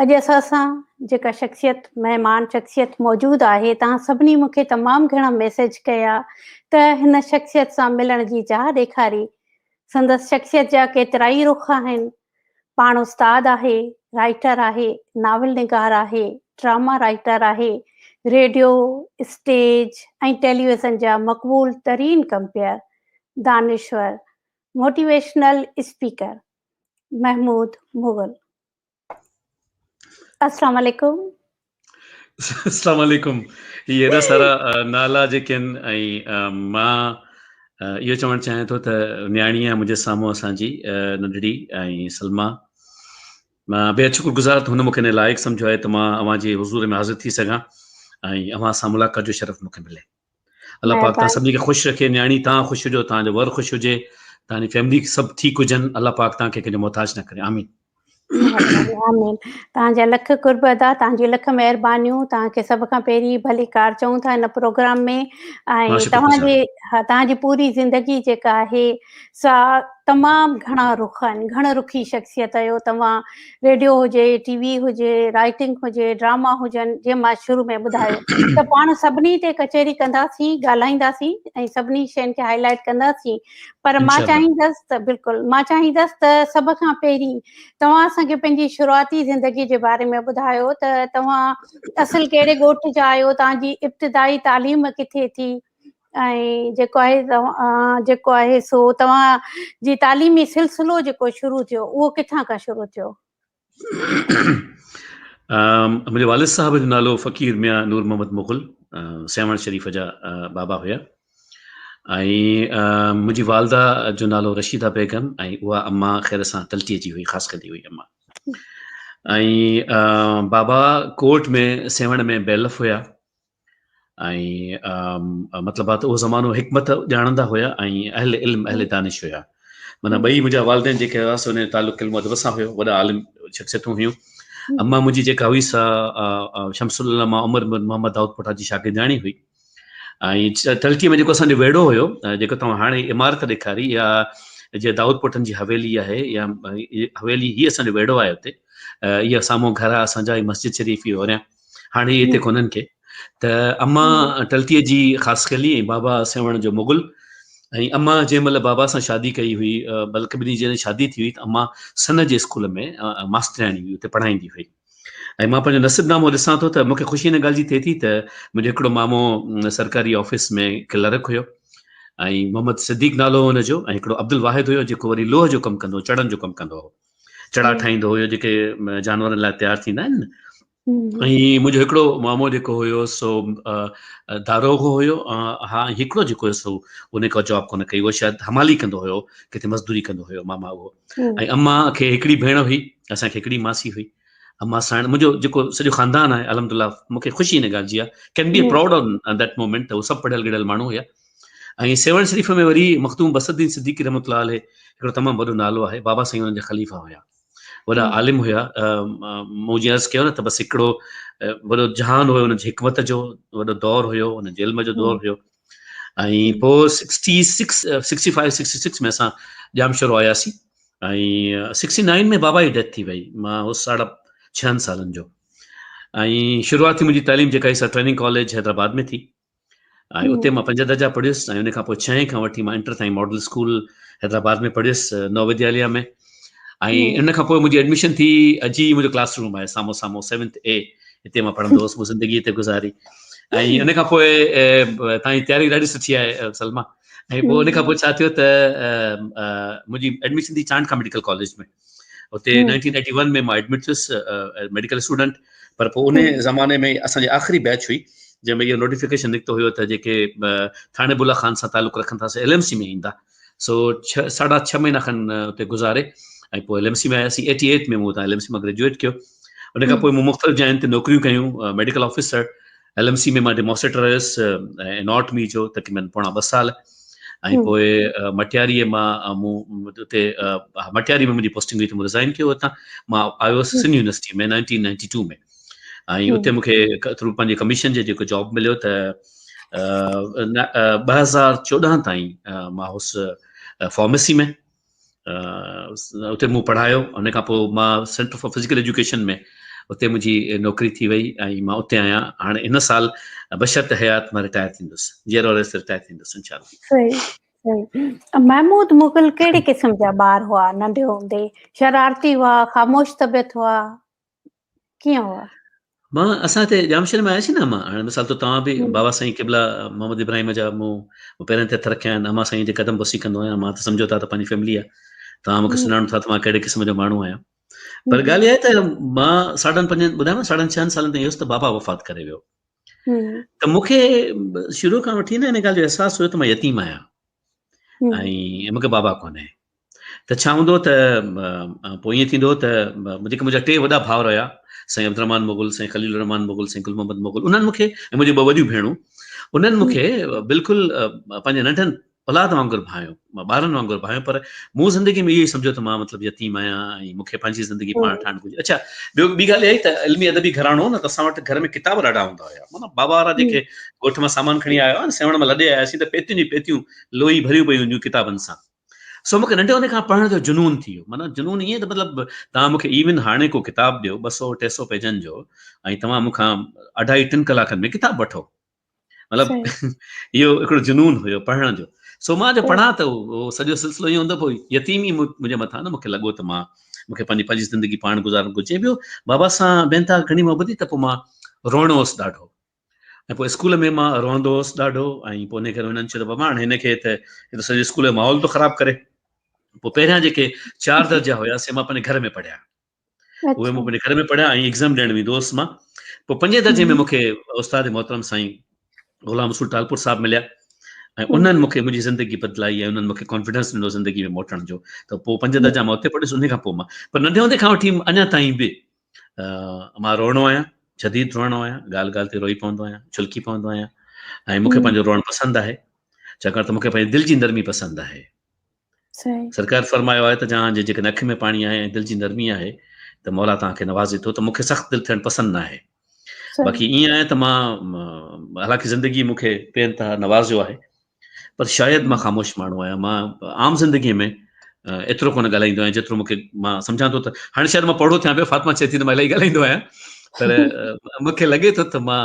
اڄ اسان سان جيڪا شخصيت مهمان شخصيت موجود آهي توهان سڀني مون کي تمام گهڻا ميسيج ڪيا ته هن شخصيت سان ملڻ جي چاهه ڏيکاري. سندس شخصيت جا ڪيترائي رخ آهن. پاڻ استاد آهي، رائيٽر آهي، ناول نگار آهي، ڊراما رائيٽر آهي، ريڊيو، اسٽيج ۽ ٽيليويزن جا مقبول ترين ڪمپيئر، دانشور، موٽيويشنل اسپيڪر محمود مغل. السلام عليڪم. السلام عليڪم. هي ايڏا سارا نالا جيڪي آهن ۽ مان اهو چوڻ چاهيان ٿو ته نياڻي آهي منهنجي سامهون اسان جي ننڍڙي ۽ سلميٰ مان بيحد شڪر گذار ته هن مون کي ان لائق سمجهيو آهي ته مان اوهان جي حضور ۾ حاضر ٿي سگهان ۽ اوهان سان ملاقات جو شرف مون کي ملي. الله پاڪ تان سڀني کي خوش رکي نياڻي تان خوش هجو تان جو ور خوش هجي تان جي فيملي سڀ ٺيڪ هجن الله پاڪ تان کي ڪنهن جو محتاج نه ڪري آمين. آمين تان جا لک قرب ادا تان جي لک مهربانيون تان کي سڀ کان پهرين ڀليڪار چئون ٿا هن پروگرام ۾ ۽ توهان جي ها توهان جي پوري زندگي جيڪا آهي سا تمام گهڻا رخ آهن گهڻ رخي شخصيت آهيو توهان ريڊيو هجي ٽي وي هجي رائٽنگ هجي ڊراما هجن جيئن مان شروع ۾ ٻڌايو ته پاڻ سڀني تي ڪچهري ڪنداسين ڳالهائينداسين ۽ سڀني شين کي هائي لائيٽ ڪنداسين پر مان چاهيندس ته بلڪل مان چاهيندس ته سڀ کان پهرين توهان اسان کي پنهنجي شروعاتي زندگي جي باري ۾ ٻڌايو ته توهان اصل ڪهڙي ڳوٺ جا آهيو توهان جي ابتدائي تعليم ڪٿي ٿي ۽ جيڪو آهي جيڪو آهي سو توهان جي تعليمي سلسلو جيڪو شروع ٿيو اهو ڪٿان کان شروع ٿيو؟ منهنجي والد صاحب جو نالو فقير ميان نور محمد مغل سيوهڻ شريف جا بابا هيا ۽ منهنجي والده جو نالو رشيده بيگم ۽ اها اما خير سان ٽلٽي جي هئي خاص خيلي هئي اما ۽ بابا ڪورٽ ۾ سيوهڻ ۾ بيلف هيا ۽ مطلب آ ته اهو زمانو حڪمت ڄاڻندا هيا ۽ اهل علم اهل دانش هيا معنيٰ ٻئي منهنجا والدين جيڪي هيا سو ان جو تعلق علم ادب سان هيو وڏا عالم شخصيتون هيون اما منهنجي جيڪا هئي سا شمس العلماء عمر بن محمد دائود پوٽا جي شاگردياڻي هئي ۽ ٽلٽي ۾ جيڪو اسان جو ويڙهو هيو جيڪو توهان هاڻي عمارت ڏيکاري يا جي دائود پوٽن جي حويلي آهي يا حويلي هي اسان جو ويڙهو آهي اتي اها سامهون گهر آهي اسان جا مسجد شريف هي اوريان هاڻي هتي ڪونهن ڪي ته اما ٽلٽيء جي خاصخيلي ۽ بابا سيوهڻ جو مغل ۽ اما جنهن مهل بابا سان شادي ڪئي هئي بلڪ ٻنهي جڏهن شادي ٿي هئي ته اما سن جي اسڪول ۾ ماسترياڻي هئي اتي پڙهائيندي هئي ۽ مان پنهنجو نصب نامو ڏسان ٿو ته مونکي خوشي ان ڳالهه جي ٿئي ٿي ته منهنجو هڪڙو مامو سرڪاري آفيس ۾ ڪلرڪ هيو ۽ محمد صديق نالو هو ان جو ۽ هڪڙو عبدالواحد هيو جيڪو وري لوهه جو ڪم ڪندو هو چڙن جو ڪم ڪندو هو چڙا ٺاهيندو هيو جيڪي جانورن لاء تيار ٿيندا آهن ۽ منهنجو هڪڙو مامو جيڪو هيو سو داروغو هيو ها ۽ هڪڙو جيڪو هيو سو ان ڪا جاب ڪونه ڪئي اهو شايد حمالي ڪندو هيو ڪٿي مزدوري ڪندو هيو ماما اهو ۽ اما کي هڪڙي ڀيڻ هئي اسان کي هڪڙي ماسي هئي اما ساڻ منهنجو جيڪو سڄو خاندان آهي الحمد لله مون کي خوشي ان ڳالهه جي آهي can be proud on that moment ته هو سڀ پڙهيل ڳڙهيل ماڻهو هيا ۽ سيوهڻ شريف ۾ وري مخدوم بصر الدين صديقي رحمت الله عليه هڪڙو تمام وڏو نالو آهي بابا سائين انهن جا خليفا هيا وڏا عالم هيا مون جيئن عرض ڪيو نه ته بس هڪڙو وڏو جهان هيو ان جي حڪمت جو وڏو دور هيو ان جي علم جو دور هيو ۽ پوء 66 65 66 ۾ اسان ڄامشورو آياسين ۽ 69 ۾ بابا جي ڊيٿ ٿي وئي مان هوس ساڍا ڇهن سالن جو ۽ شروعاتي منهنجي تعليم جيڪا هئي سا ٽريننگ ڪاليج حيدرآباد ۾ ٿي ۽ اتي مان پنج درجا پڙهيس ۽ ان کان پوء ڇهين کان وٺي مان انٽر تائين ماڊل اسڪول حيدرآباد ۾ پڙهيس نو ودياليا ۾ ۽ ان کان پوء منهنجي ايڊميشن ٿي اجي منهنجو ڪلاس روم آهي سامهون سامهون سيونٿ اي هتي مان پڙهندو هوس مون زندگي هتي گذاري ۽ ان کان پوء تان جي تياري ڏاڍي سٺي آهي سلميٰ ۽ پوء ان کان پوء ڇا ٿيو ته منهنجي ايڊميشن ٿي چانڊڪا ميڊيڪل ڪاليج ۾ اتي 1981 ۾ مان ايڊمٽ ٿيس ميڊيڪل اسٽوڊنٽ پر پوء ان زماني ۾ اسان جي آخري بيچ هئي جنهن ۾ اهو نوٽيفڪيشن نڪتو هيو ته جيڪي ٿاڻي بولا خان سان تعلق رکن ٿا سي ايل ايم سي ۾ ايندا سو ڇهه ساڍا ڇهه مهينا کن اتي گذاري ۽ پوء ايل ايم سي ۾ آياسين ايٽي ايٽ ۾ مون اتان ايل ايم سي مان گريجوئيٽ ڪيو ان کان پوء مون مختلف جاين تي نوڪريون ڪيون medical officer L M C ۾ مان ڊيمانسٽريٽر رهيس ۽ not me جو تقريبن پوڻا ٻه سال ۽ پوء مٽياريء مان مون اتي مٽياري ۾ منهنجي پوسٽنگ هئي ته مون رزائن ڪيو اتان مان آيو هوس سنڌ يونيورسٽي ۾ 1992 ۾ ۽ اتي مون کي ٿرو پنهنجي ڪميشن جي جيڪو جاب مليو ته 2014 تائين مان هوس فارميسي ۾ اتي مون پڙهايو ان کان پوء مان سينٽر فار فزيڪل ايجوڪيشن ۾ اتي منهنجي نوڪري ٿي وئي ۽ مان اتي آهيان هاڻي هن سال بشرط حيات مان رٽائر ٿيندس جيئرو رهيس ته رٽائر ٿيندس انشاء الله. صحيح صحيح محمود مغل ڪهڙي قسم جا ٻار هئا ننڍي هوندي شرارتي هئا خاموش طبيعت هئا ڪيئن هئا؟ مان اسان هتي ڄامشوري ۾ آياسين نه امان هاڻي مثال طور توهان به بابا سائين قبلا محمد ابراهيم جا مون پيرن تي هٿ رکيا آهن امان سائين جي قدم بوسي ڪندو آهيان مان ته سمجهو ٿا ته پنهنجي فيملي آهي توهان مونکي سڃاڻو ٿا ته مان ڪهڙي قسم جو ماڻهو آهيان پر ڳالهه اها آهي ته مان ساڍن پنجن ٻڌايو نه ساڍن ڇهن سالن تائين هيس ته بابا وفات ڪري ويو ته مونکي شروع کان وٺي نه ان ڳالهه جو احساس هيو ته مان يتيم آهيان ۽ مونکي بابا ڪونهي ته ڇا هوندو ته پوء ائين ٿيندو ته جيڪي منهنجا ٽي وڏا ڀائر هيا سائين عبدالرحمان مغل سائين خليل الرحمان مغل سائين گل محمد مغل انهن مونکي ۽ منهنجون ٻه وڏيون ڀيڻون انهن مونکي بلڪل پنهنجي ننڍن اولاد وانگر ڀانيو ٻارن وانگر ڀانيو پر مون زندگي ۾ اهو ئي سمجهيو ته مان مطلب يتيم آهيان ۽ مونکي پنهنجي زندگي پاڻ ٺاهڻ گهرجي اڇا ٻيو ٻي ڳالهه اها آهي ته علمي ادبي گهراڻو نه ته اسان وٽ گهر ۾ ڪتاب ڏاڍا هوندا هيا معنيٰ بابا وارا جيڪي ڳوٺ مان سامان کڻي آيا هئا نه سيوهڻ مان لڏي آياسين ته پيتيون جي پيتيون لوئي ڀريون پيون هونديون ڪتابن سان سو مونکي ننڍي هوندي کان پڙهڻ جو جنون ٿي ويو معنيٰ جنون ائين ته مطلب توهان مونکي ايون هاڻي ڪو ڪتاب ڏيو ٻه سو ٽي سو پيجن جو ۽ توهان مون کان اڍائي ٽن ڪلاڪن ۾ ڪتاب وٺو مطلب اهو هڪڙو جنون هيو پڙهڻ جو سو مان جو پڙهان ته اهو سڄو سلسلو ائين هوندو پوء يتيم ئي منهنجي مٿان نه مونکي لڳو ته مان مونکي پنهنجي پنهنجي زندگي پاڻ گذارڻ گهرجي ٻيو بابا سان بي انتها گهڻي محبت هئي ته پوء مان روئڻو هوس ڏاڍو ۽ پوء اسڪول ۾ مان روئندو هوس ڏاڍو ۽ پوء ان ڪري هنن چيو ته بابا هاڻي هن کي ته هي ته سڄي اسڪول جو ماحول ٿو خراب ڪري پوء پهريان جيڪي چار درجا هيا سي مان پنهنجي گهر ۾ پڙهيا اهي مون پنهنجي گهر ۾ پڙهيا ۽ ايگزام ڏيڻ ويندو هوس مان پوء پنجين درجي ۾ مون کي استاد محترم سائين غلام رسول ٽالپور صاحب مليا ۽ انهن مون کي منهنجي زندگي بدلائي ۽ انهن مون کي ڪانفيڊنس ڏنو زندگي ۾ موٽڻ جو ته پوء پنج درجا مان اتي پڙهيس ان کان پوء مان پر ننڍي هوندي کان وٺي اڃا تائين به مان روئڻو آهيان شديد روئڻو آهيان ڳالهه ڳالهه تي روئي پوندو آهيان ڇلڪي پوندو آهيان ۽ مونکي پنهنجو روئڻ پسند آهي ڇاڪاڻ ته مونکي پنهنجي دل جي نرمي پسند آهي سرڪار فرمايو آهي ته جهان جي جيڪڏهن اک ۾ پاڻي آهي ۽ دل جي نرمي آهي ته مولا توهان کي نوازي ٿو ته مونکي سخت دل ٿيڻ پسند نه آهي باقي ائين آهي ته مان حالانڪه زندگي مونکي بي انتها نوازيو آهي پر شايد مان خاموش ماڻهو آهيان مان عام زندگي ۾ ايترو ڪونه ڳالهائيندو آهيان جيترو مونکي مان سمجهان ٿو ته هاڻي شايد مان پوڙهو ٿيان پيو فاطمه چئي ٿي ته مان الاهي ڳالهائيندو آهيان پر مونکي لڳي ٿو ته مان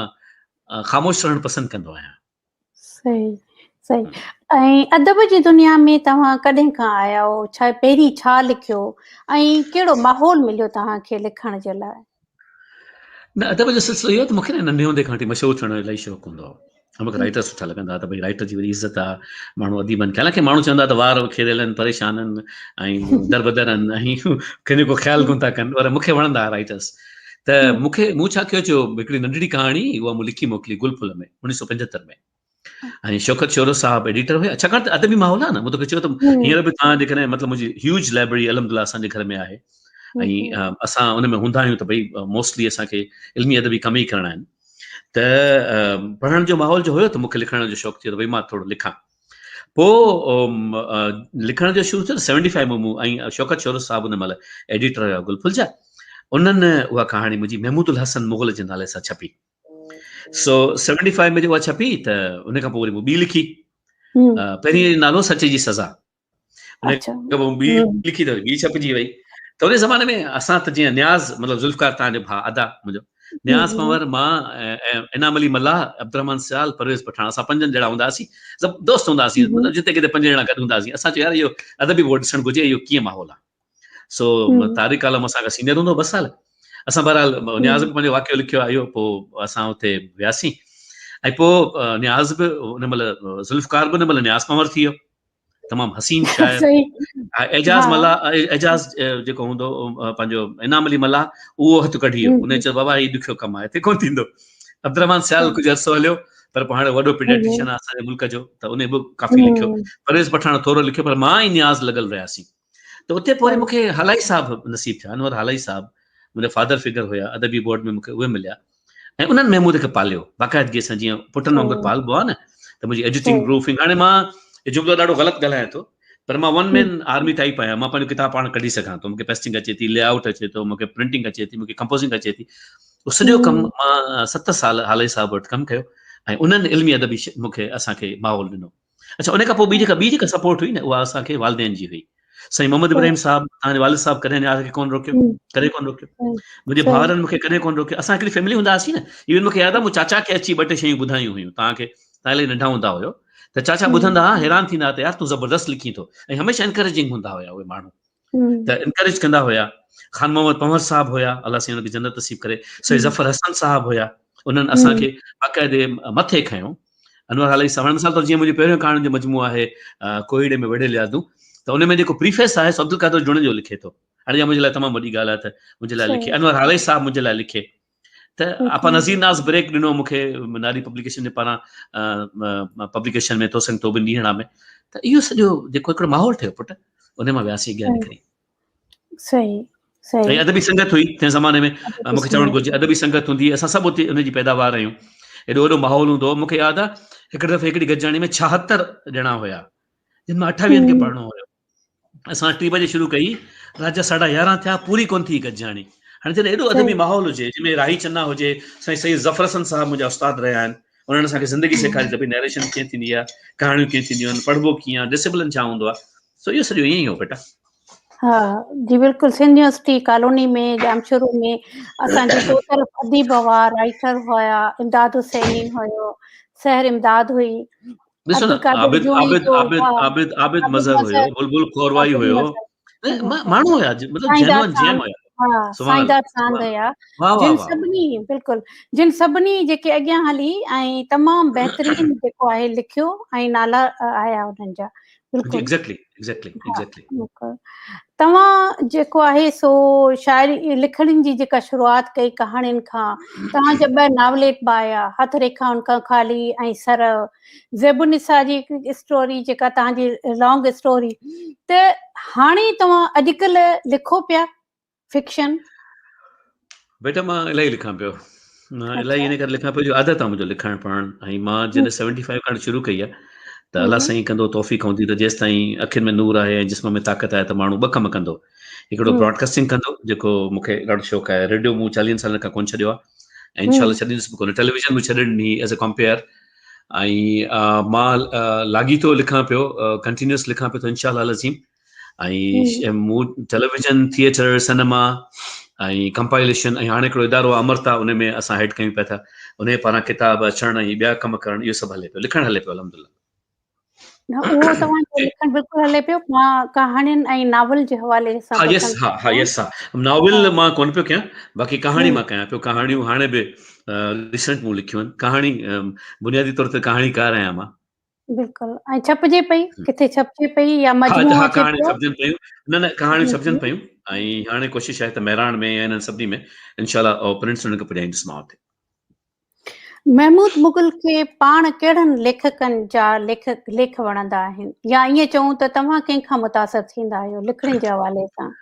خاموش رهڻ پسند ڪندو آهيان. صحيح صحيح ۽ ادب جي دنيا ۾ توهان ڪڏهن کان آيا آهيو ڇا پهرين ڇا لکيو ۽ ڪهڙو ماحول مليو توهان کي لکڻ جي لاء؟ نه ادب جو سلسلو اهو ته مونکي نه ننڍي هوندي کان وٺي مشهور ٿيڻ جو الاهي شوق هوندو هو ۽ مونکي رائٽر سٺا لڳندا هئا ته ڀئي رائٽر جي وڏي عزت آهي ماڻهو اديبن کي حالانڪه ماڻهو چوندا ته وار وکيريل آهن پريشان آهن ۽ دربدر آهن ۽ ڪنهن جو ڪو خيال ڪونه ٿا ڪن پر مونکي وڻندا هئا رائٽرس ته مونکي مون ڇا ڪيو جو هڪڙي ننڍڙي ڪهاڻي اها مون لکي موڪلي گل ڦل ۾ 1975 ۾ ۽ شوڪت شورو صاحب ايڊيٽر هيا ڇاڪاڻ ته ادبي ماحول آهي نه مون توکي چيو ته هينئر به توهان جيڪڏهن مطلب منهنجي هيوج لائبريري الحمد لله اسان جي گهر ۾ آهي ۽ اسان ان ۾ هوندا آهيون ته ڀئي موسٽلي اسان کي علمي ادبي ڪم ئي ڪرڻا آهن ته پڙهڻ جو ماحول جو هيو ته مونکي لکڻ جو شوق ٿيو ته ڀئي مان ٿورو لکان پوء لکڻ جو شروع ٿيو سيونٽي فائيو ۾ مون ۽ شوڪت شورو صاحب ان مهل ايڊيٽر هيا گل ڦل جا انهن اها ڪهاڻي منهنجي محمود الحسن مغل جي نالي سان ڇپي سو 75 ۾ جو اها ڇپي ته ان کان پوء وري مون ٻي لکي پهرين نالو سچ جي سزا ان کان پوء ٻي لکي ته ٻي ڇپجي وئي ته ان زماني ۾ اسان ته جيئن نياز مطلب ذوالفقار تان جو ڀاء ادا منهنجو نياز پنور مان انعام علي ملاح عبدالرحمان سيال پرويز پٺاڻ اسان پنجن جهڙا هوندا هئاسين سڀ دوست هوندا هئاسين مطلب جتي ڪٿي پنج ڄڻا گڏ هوندا هئاسين اسان چيو يار اهو ادبي بورڊ ڏسڻ گهرجي اهو ڪيئن ماحول آهي سو طارق عالم اسان کان سينيئر هوندو ٻه سال اسان بهرحال نياز به پنهنجو واقعو لکيو آيو پوء اسان اتي وياسين ۽ پوء نياز به ان مهل ذوالفقار به ان مهل نياز پنور ٿي ويو تمام حسين شاعر اعجاز ملاح اعجاز جيڪو هوندو پنهنجو انعام علي ملاح اهو هٿ ڪڍي ويو ان چيو بابا هي ڏکيو ڪم آهي هتي ڪونه ٿيندو عبدالرحمان سيال ڪجهه عرصو هليو پر پوء هاڻي وڏو پيڊياٽريشن آهي اسان جي ملڪ جو ته ان به ڪافي لکيو پرويز پٺاڻ ٿورو لکيو پر مان ۽ نياز لڳل رهياسين ته اتي پوء وري مون کي هالائي صاحب نصيب ٿيا، انور هالائي صاحب منهنجا فادر فگر هيا، ادبي بورڊ ۾ مون کي اهي مليا ۽ انهن محمود کي پاليو باقاعدگي سان جيئن پٽن وانگر پالبو آهي نه ته منهنجي ايڊيٽنگ پروفنگ هاڻي مان هي جملو ڏاڍو غلط ڳالهايان ٿو پر مان ون مين آرمي ٽائپ آهيان مان پنهنجو ڪتاب پاڻ ڪڍي سگهان ٿو مون کي پيسٽنگ اچي ٿي لي آئوٽ اچي ٿو مون کي پرنٽنگ اچي ٿي مون کي ڪمپوزنگ اچي ٿي اهو سڄو ڪم مان ست سال هالائي صاحب وٽ ڪم ڪيو ۽ انهن علمي ادبي مون کي اسان کي ماحول ڏنو اڇا ان کان پوء ٻي جيڪا ٻي جيڪا سپورٽ هئي نه اها اسان کي والدين جي هئي سائين محمد ابراهيم صاحب توهان جي والد صاحب ڪڏهن نياز کي ڪونه روڪيو، ڪڏهن ڪونه روڪيو. منهنجي ڀائرن مون کي ڪڏهن ڪونه روڪيو. اسان هڪڙي فيملي هوندا هئاسين نه، ايون مون کي ياد آهي مون چاچا کي اچي ٻه ٽي شيون ٻڌايون هيون توهان کي، توهان الائي ننڍا هوندا هيو ته چاچا ٻڌندا هئا حيران ٿيندا هئا ته يار تون زبردست لکين ٿو ۽ هميشه انڪريجنگ هوندا هيا اهي ماڻهو ته انڪريج ڪندا هيا. خان محمد پنهور صاحب هيا، الله سائين انهن کي جنت نصيب ڪري. سائين ظفر حسن صاحب هيا، انهن اسان کي باقاعدي مٿي کنيو. انور هالائي صاحب، هاڻي مثال طور جيئن منهنجو پهريون ڪهاڻين جو مجموعو آهي ڪوهيڙي ۾ ويڙهيل يادون ته ان ۾ جيڪو پريفيس آهي سو عبدالقادر جوڻيجو لکي ٿو. هاڻي اها منهنجي لاء تمام وڏي ڳالهه آهي ته منهنجي لاء لکي، انور هالائي صاحب منهنجي لاء لکي ته آپا نذير ناز بريڪ ڏنو مون کي ناري پبليڪيشن جي پاران پبليڪيشن ۾ توسنگ توبن ڏينهڙا ۾ ته اهو سڄو جيڪو هڪڙو ماحول ٺهيو پٽ ان مان وياسين اڳيان نڪري. صحيح صحيح. ۽ ادبي سنگت هئي تنهن زماني ۾ مون کي چوڻ گهرجي ادبي سنگت هوندي هئي اسان سڀ اتي ان جي پيداوار آهيون ايڏو وڏو ماحول هوندو هو مون کي ياد آهي هڪڙي دفعي هڪڙي گڏجاڻي ۾ 76 ڄڻا هيا جن مان 28 کي پڙهڻو هيو اسان 3 بجي شروع ڪئي رات جا ساڍا 11 ٿيا پوري ڪون ٿي گڏجاڻي هاڻي جڏهن ايڏو ادبي ماحول هجي جنهن ۾ راهي چنا هجي سائين سيد ظفر حسن صاحب منهنجا استاد رهيا آهن انهن اسان کي زندگي سيکاري ته ڀئي نيريشن ڪيئن ٿيندي آهي ڪهاڻيون ڪيئن ٿينديون آهن پڙهبو ڪيئن آهي ڊسپلن ڇا هوندو آهي سو اهو سڄو ائين ئي هو بيٽا. ها جي بلڪل سنڌ يونيورسٽي ڪالوني ۾ ڄامشورو ۾ اسان جي چو طرف اديب هئا رائيٽر هيا امداد حسيني هيو سحر امداد هئي ڏسو نه عابد عابد عابد عابد عابد مظهر هيو بلبل کورواي هيو ماڻهو هيا مطلب جينوئن جيم هيا ها سائين داد ساند هيا جن سڀني بلڪل جن سڀني جيڪي اڳيان هلي ۽ تمام بهترين جيڪو آهي لکيو ۽ نالا آيا انهن جا بلڪل ايگزيڪٽلي ايگزيڪٽلي ايگزيڪٽلي بلڪل توهان جيڪو آهي سو شاعري لکڻين جي جيڪا شروعات ڪئي ڪهاڻين کان توهان جا ٻه ناوليٽ به آيا هٿ ريکائن کان خالي ۽ سر زيب النساء جي هڪ اسٽوري جيڪا توهان جي لانگ اسٽوري ته هاڻي توهان اڄڪلهه لکو پيا فڪشن؟ بيٽا مان الاهي لکان پيو مان الاهي ان ڪري لکان پيو جو عادت آ منهنجو لکڻ پڙهڻ ۽ مان جڏهن 75 کان شروع ڪئي آ ته الله سائين ڪندو توفيق هوندي ته جيستائين اکين ۾ نور آهي ۽ جسم ۾ طاقت آهي ته ماڻهو ٻه ڪم ڪندو هڪڙو براڊڪاسٽنگ ڪندو جيڪو مون کي ڏاڍو شوق آهي ريڊيو مون 40 سالن کان ڪون ڇڏيو آهي ۽ انشاء الله ڇڏيندس به ڪونه ٽيليويزن مون ڇڏي ڏني ايز اي ڪمپيئر ۽ مان لاڳيتو لکان پيو ڪنٽينيوس لکان پيو ته انشاء الله العظيم ۽ مون ٽيليويزن، ٿيئٽر، سئنيما ۽ ڪمپائليشن ۽ هاڻي هڪڙو ادارو آهي امرتا ان ۾ اسان هيڊ ڪيون پيا ٿا ان جي پاران ڪتاب اچڻ ۽ ٻيا ڪم ڪرڻ اهو سڀ هلي پيو لکڻ هلي پيو الحمدلله. نه اهو توهان جو لکڻ بلڪل هلي پيو مان ڪهاڻين ۽ ناول جي حوالي سان ها يس ها ها يس ها ناول مان ڪونه پيو ڪيان باقي ڪهاڻي مان ڪيان پيو ڪهاڻيون هاڻي به ريسنٽ مون لکيون آهن ڪهاڻي بنيادي طور تي ڪهاڻيڪار آهيان مان. بلڪل ۽ ڇپجي پئي ڪٿي ڇپجي پئي يا مجموعو ها ڪهاڻيون ڇپجن پيون نه نه ڪهاڻيون ڇپجن پيون ۽ هاڻي ڪوشش آهي ته مهراڻ ۾ ۽ انهن سڀني ۾ انشاء الله پرنٽس انهن کي پڄائيندس مان اتي. محمود مغل کي پاڻ ڪهڙن ليکڪن جا ليک ليک وڻندا آهن يا ائين چئون ته توهان ڪنهن کان متاثر ٿيندا آهيو لکڻين جي حوالي سان؟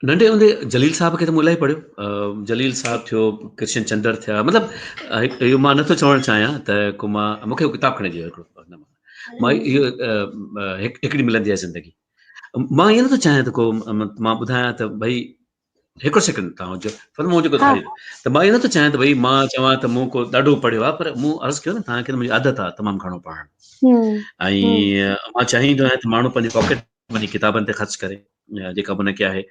ننڍي هوندي جليل صاحب کي ته مون الاهي پڙهيو جليل صاحب ٿيو ڪرشن چندر ٿيا مطلب اهو مان نٿو چوڻ چاهيان ته ڪو مان مونکي ڪتاب کڻي ڏيو هڪڙو مان اهو هڪڙي ملندي آهي زندگي مان ائين نٿو چاهيان ته ڪو مان ٻڌايان ته ڀئي هڪڙو سيڪنڊ تان جو پر مون جيڪو ته مان ائين نٿو چاهيان ته ڀئي مان چوان ته مون ڪو ڏاڍو پڙهيو آهي پر مون عرض ڪيو نه توهان کي منهنجي عادت آهي تمام گهڻو پڙهڻ ۽ مان چاهيندو آهيان ته ماڻهو پنهنجي پاڪيٽ مني ڪتابن تي خرچ ڪري جيڪا به ان کي آهي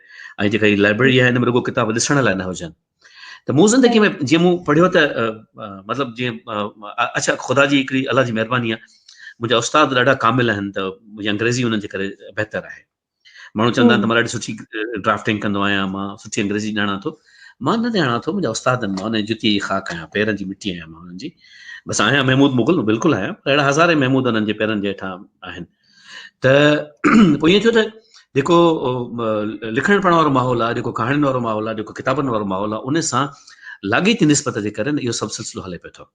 ۽ جيڪا هي لائبريري آهي ان ۾ رڳو ڪتاب ڏسڻ لاء نه هجن ته مون زندگي ۾ جيئن مون پڙهيو ته مطلب جيئن اڇا خدا جي هڪڙي الله جي مهرباني آهي منهنجا استاد ڏاڍا ڪامل آهن ته منهنجي انگريزي انهن جي ڪري بهتر آهي ماڻهو چوندا آهن ته مان ڏاڍي سٺي ڊرافٽنگ ڪندو آهيان مان سٺي انگريزي ڄاڻان ٿو مان نه ڄاڻان ٿو منهنجا استاد آهن مان انهن جي جتي جي خاڪ آهيان پيرن جي مٽي آهيان مان انهن جي بس آهيان محمود مغل بلڪل آهيان پر اهڙا هزارين محمود انهن جي پيرن جي هيٺان آهن ته پوء ائين ٿيو ته جيڪو لکڻ پڙهڻ وارو ماحول آهي جيڪو ڪهاڻين وارو ماحول آهي جيڪو ڪتابن وارو ماحول آهي ان سان لاڳيتي نسبت جي ڪري اهو سڀ سلسلو هلي پيو ٿو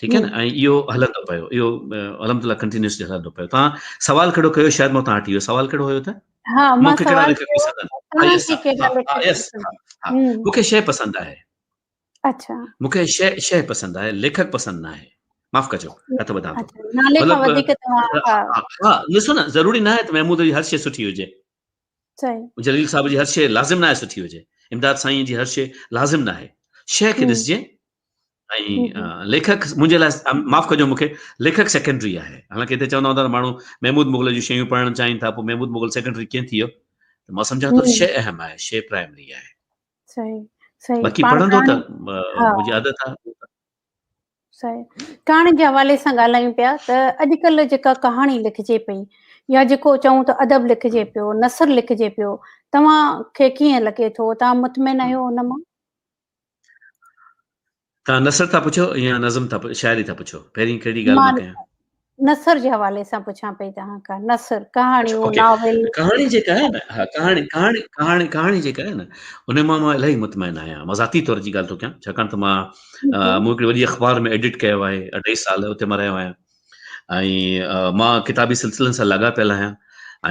ٺيڪ آهي نه ۽ اهو هلندو پيو اهو الحمد لله ڪنٽينيوسلي هلندو پيو تان سوال ڪهڙو ڪيو شايد مون تان هٽي ويو سوال ڪهڙو هيو ته ها مان سوال ڪيو پسند آهي مون کي شيء پسند آهي اڇا مون کي شيء شيء پسند آهي ليکڪ پسند نه آهي معاف ڪجو هٿ ٻڌان ٿو نالي کان وڌيڪ توهان ها ڏسو نه ضروري نه آهي ته محمود جي هر شيء سٺي هجي صحيح جليل صاحب جي هر شيء لازم نه آهي سٺي هجي امداد سائين جي هر شيء لازم نه آهي شيء کي ڏسجي ۽ ليکڪ منهنجي لاء معاف ڪجو مونکي ليکڪ سيڪنڊري آهي حالانڪه هتي چوندا هوندا ته ماڻهو محمود مغل جون شيون پڙهڻ چاهين ٿا پوء محمود مغل سيڪنڊري ڪيئن ٿي ويو ته مان سمجهان ٿو شيء اهم آهي شيء پرائمري آهي صحيح صحيح باقي پڙهندو ته منهنجي عادت آهي. صحيح ڪهاڻي جي حوالي سان ڳالهايون پيا ته اڄڪلهه جيڪا ڪهاڻي لکجي پئي يا جيڪو چئون ته ادب لکجي پيو نثر لکجي پيو توهان کي ڪيئن لڳي ٿو توهان مطمئن آهيو ان مان؟ توهان نثر ٿا پڇو يا نظم ٿا شاعري ٿا پڇو پهرين ڪهڙي ڳالهه مان ڪيان؟ نثر جي حوالي سان پڇان پئي توهان کان نثر ڪهاڻيون ناول ڪهاڻي جيڪا آهي نه ها ڪهاڻي ڪهاڻي ڪهاڻي ڪهاڻي جيڪا آهي نه ان مان مان الاهي مطمئن آهيان مان ذاتي طور جي ڳالهه ٿو ڪيان ڇاڪاڻ ته مان مون هڪڙي وڏي اخبار ۾ ايڊٽ ڪيو آهي اڍائي سال اتي مان رهيو آهيان ۽ مان ڪتابي سلسلن سان لاڳاپيل آهيان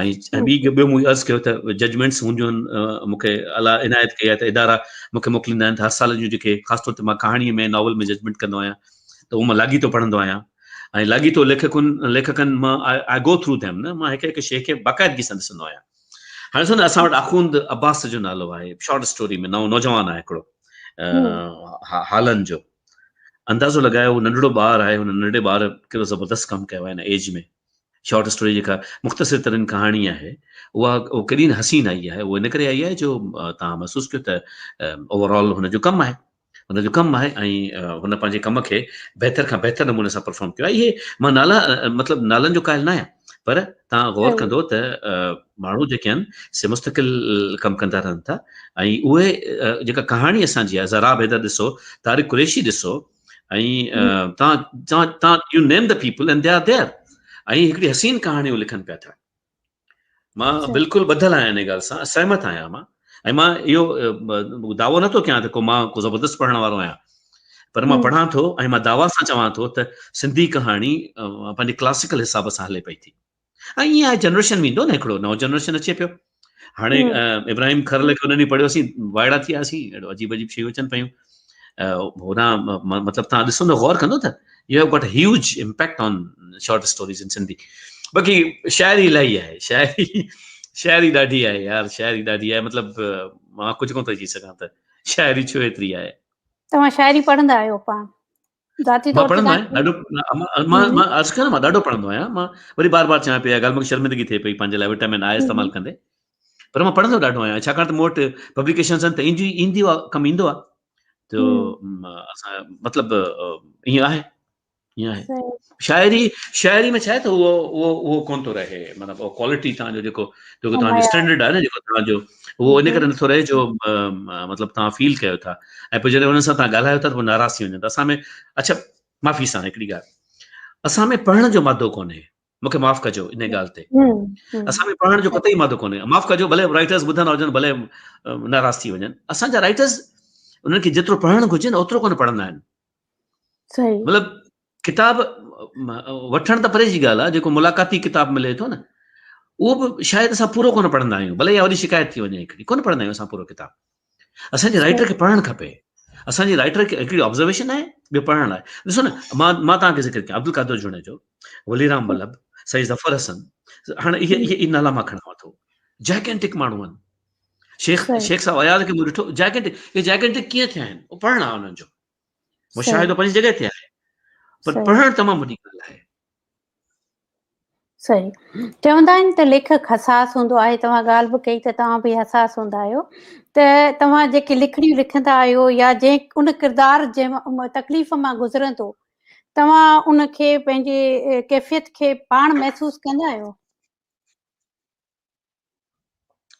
۽ ٻي ٻيو مون عرض ڪيو ته ججمينٽس هونديون آهن مون کي الله عنايت ڪئي آهي ته ادارا مون کي موڪليندا آهن ته هر سال جون جيڪي خاص طور تي مان ڪهاڻي ۾ ناول ۾ ججمينٽ ڪندو آهيان ته اهو مان لاڳيتو پڙهندو آهيان ۽ لاڳيتو ليکڪن ليکڪن مان آء گو ٿرو ديم نه مان هڪ هڪ شيء کي باقاعدگي سان ڏسندو آهيان هاڻي ڏسو نه اسان وٽ آخوند عباس جو نالو آهي شارٽ اسٽوري ۾ نئون نوجوان آهي هڪڙو هالن جو اندازو لڳايو هو ننڍڙو ٻار آهي هن ننڍڙي ٻار ڪيڏو زبردست ڪم ڪيو آهي هن ايج ۾ شارٽ اسٽوري جيڪا مختصر ترين ڪهاڻي آهي اها ڪيڏي نه حسين آئي آهي اهو ان ڪري آئي آهي جو توهان محسوس ڪيو ته اوور آل هن جو ڪم آهي هن جو ڪم آهي ۽ هن پنهنجي ڪم کي بهتر کان بهتر نموني سان پرفارم ڪيو آهي اهي مان نالا مطلب نالن جو قائل نه آهيان پر توهان غور ڪندو ته ماڻهو جيڪي آهن سي مستقل ڪم ڪندا رهن ٿا ۽ اهي جيڪا ڪهاڻي اسان جي آهي زراب حيدر ڏسو طارق قريشي ڏسو ۽ توهان توهان توهان you name the people and they are there ۽ هڪڙي حسين ڪهاڻيون لکن پيا ٿا مان بلڪل ٻڌل آهيان ان ڳالهه سان سهمت آهيان مان ۽ مان اهو دعوو نٿو ڪيان ته ڪو مان ڪو زبردست پڙهڻ وارو آهيان پر مان پڙهان ٿو ۽ مان دعويٰ سان چوان ٿو ته سنڌي ڪهاڻي پنهنجي ڪلاسيڪل حساب سان هلي پئي ٿي ۽ ائين آهي جنريشن ويندو نه هڪڙو نئون جنريشن اچي پيو هاڻي ابراهيم کرل کي ان ڏينهن پڙهيوسين وائڙا ٿي وياسين اهڙو عجيب عجيب شيون اچن پيون هوڏانهن مطلب تان ڏسندو غور ڪندو ته you have got huge impact on short stories in Sindhi باقي شاعري الاهي آهي شاعري شاعري ڏاڍي آهي يار شاعري ڏاڍي آهي مطلب مان ڪجهه ڪونه ٿو چئي سگهان ته شاعري ڇو ايتري آهي. توهان شاعري پڙهندا آهيو پاڻ؟ ذاتي طور تي مان ڏاڍو مان مان عرض ڪيان مان ڏاڍو پڙهندو آهيان مان وري بار بار چوان پيو اها ڳالهه مونکي شرمندگي ٿئي پئي پنهنجي لاء وٽامن آء استعمال ڪندي پر مان پڙهندو ڏاڍو آهيان ڇاڪاڻ ته مون وٽ پبليڪيشنس آهن ته ايندي ايندي ڪم ايندو آهي ته اسان مطلب ائين آهي ائين آهي شاعري شاعري ۾ ڇا آهي ته اهو اهو اهو ڪونه ٿو رهي مطلب اهو ڪوالٽي تان جو جيڪو جيڪو تان جو اسٽينڊرڊ آهي نه جيڪو تان جو اهو ان ڪري نٿو رهي جو مطلب تان فيل ڪيو ٿا ۽ پوء جڏهن انهن سان تان ڳالهايو ٿا ته پوء ناراض ٿي وڃن ٿا اسان ۾ اڇا معافي سان هڪڙي ڳالهه اسان ۾ پڙهڻ جو مادو ڪونهي مون کي معاف ڪجو ان ڳالهه تي اسان ۾ پڙهڻ جو قطعي مادو ڪونهي معاف ڪجو ڀلي رائٽرز ٻڌندا هجن ڀلي ناراض ٿي وڃن اسان جا رائٽرز انهن کي جيترو پڙهڻ گهرجي نه اوترو ڪونه پڙهندا آهن مطلب ڪتاب وٺڻ ته پري جي ڳالهه آهي جيڪو ملاقاتي ڪتاب ملي ٿو نه اهو به شايد اسان پورو ڪونه پڙهندا آهيون ڀلي اها وڏي شڪايت ٿي وڃي هڪڙي ڪونه پڙهندا آهيون اسان پورو ڪتاب اسان جي رائٽر کي پڙهڻ کپي اسان جي رائٽر کي هڪڙي آبزرويشن آهي ٻيو پڙهڻ لاء ڏسو نه مان مان توهان کي ذڪر ڪيان عبدالقادر جوڻيجو ولي رام ولڀ سيد ظفر حسن هاڻي اهي اهي نالا مان کڻان ٿو جائگينٽڪ ماڻهو آهن شيخ شيخ صاحب اياز کي مون ڏٺو جائگينٽڪ اهي جائگينٽڪ ڪيئن ٿيا آهن اهو پڙهڻ آهي انهن جو مشاهدو پنهنجي جڳهه تي آهي پر پڙهڻ تمام وڏي ڳالهه آهي صحيح چوندا آهن ته ليکڪ حساس هوندو آهي توهان ڳالهه به ڪئي ته توهان به حساس هوندا آهيو ته توهان جيڪي لکڻيون لکندا آهيو يا جنهن ان ڪردار جنهن تڪليف مان گذرندو توهان ان کي پنهنجي ڪيفيت کي پاڻ محسوس ڪندا آهيو؟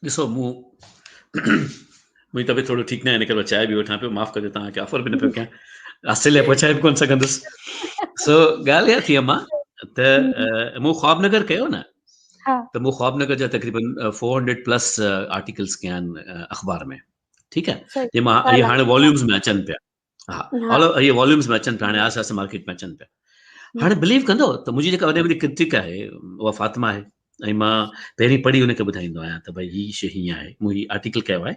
ڏسو مون منهنجي طبيعت ٿورو ٺيڪ نه آهي ان ڪري مان چانهه به وٺان پيو معاف ڪجو توهان کي آفر به نه پيو ڪيان آسٽريليا پهچائي به ڪونه سگهندس سو ڳالهه اها ٿي اما ته مون خواب نگر ڪيو نه ته مون خواب نگر جا تقريبن 400 پلس آرٽيڪلس ڪيا آهن اخبار ۾ ٺيڪ آهي جي مان اهي هاڻي واليومز ۾ اچن پيا ها اهي واليومز ۾ اچن پيا هاڻي آهستي آهستي مارڪيٽ ۾ اچن پيا هاڻي بليو ڪندو ته منهنجي جيڪا وڏي وڏي ڪرٽڪ آهي اها فاطمه آهي ۽ مان پهرين پڙهي ان کي ٻڌائيندو آهيان ته ڀئي هي شي هيئن آهي مون هي آرٽيڪل ڪيو آهي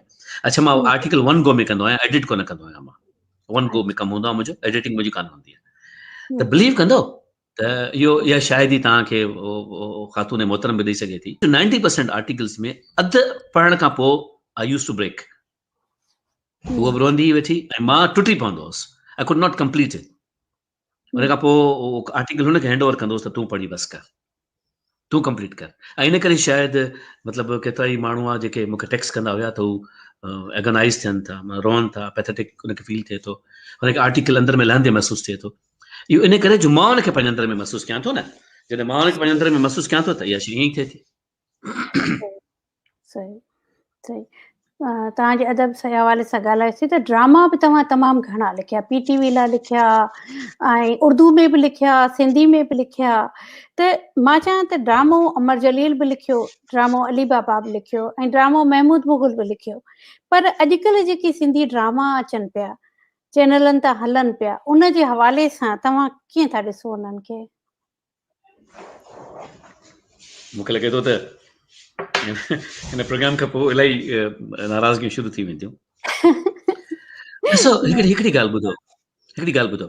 اڇا مان آرٽيڪل ون گو ۾ ڪندو آهيان ايڊٽ ڪونه ڪندو آهيان مان ون گو ۾ ڪم هوندو آهي منهنجو ايڊيٽنگ منهنجي ڪانه هوندي آهي ته بليو ڪندو ته اهو اها شاهدي توهان کي خاتون محترم به ڏئي سگهي ٿي 90% آرٽيڪلس ۾ اڌ پڙهڻ کان پوء آئي يوز ٽو بريڪ هوء به روئندي هئي ويٺي ۽ مان ٽٽي پوندو هوس. I could not complete it. ان کان پوء آرٽيڪل هن کي هينڊ اوور ڪندو هوس ته تون پڙهي بس ڪر، تون ڪمپليٽ ڪر. ۽ ان ڪري شايد مطلب ڪيترا ئي ماڻهو آ جيڪي مون کي ٽيڪسٽ ڪندا هيا ته هو ايگونائز ٿين ٿا، روئن ٿا، پيٿيٽڪ ان کي فيل ٿئي ٿو، هن کي آرٽيڪل اندر ۾ لهندي محسوس ٿئي ٿو. اهو ان ڪري جو مان ان کي پنهنجي اندر ۾ محسوس ڪيان ٿو نه، جڏهن مان ان کي پنهنجي اندر ۾ محسوس ڪيان ٿو ته اها شيء ائين ئي ٿئي ٿي. صحيح صحيح توهان جي ادب سان حوالي سان ڳالهايوسين ته ڊراما به توهان تمام گهڻا لکيا پي ٽي وي لاء لکيا ۽ اردو ۾ به لکيا سنڌي ۾ به لکيا ته مان چاهيان ته ڊرامو امر جليل به لکيو ڊرامو علي بابا به لکيو ۽ ڊرامو محمود مغل به لکيو پر اڄڪلهه جيڪي سنڌي ڊراما اچن پيا چينلن تان هلن پيا ان جي حوالي سان توهان ڪيئن ٿا ڏسو انهن کي؟ مون کي لڳي ٿو ته هن پروگرام کان پوء الاهي ناراضگيون شروع ٿي وينديون. ڏسو هڪڙي هڪڙي ڳالهه ٻڌو هڪڙي ڳالهه ٻڌو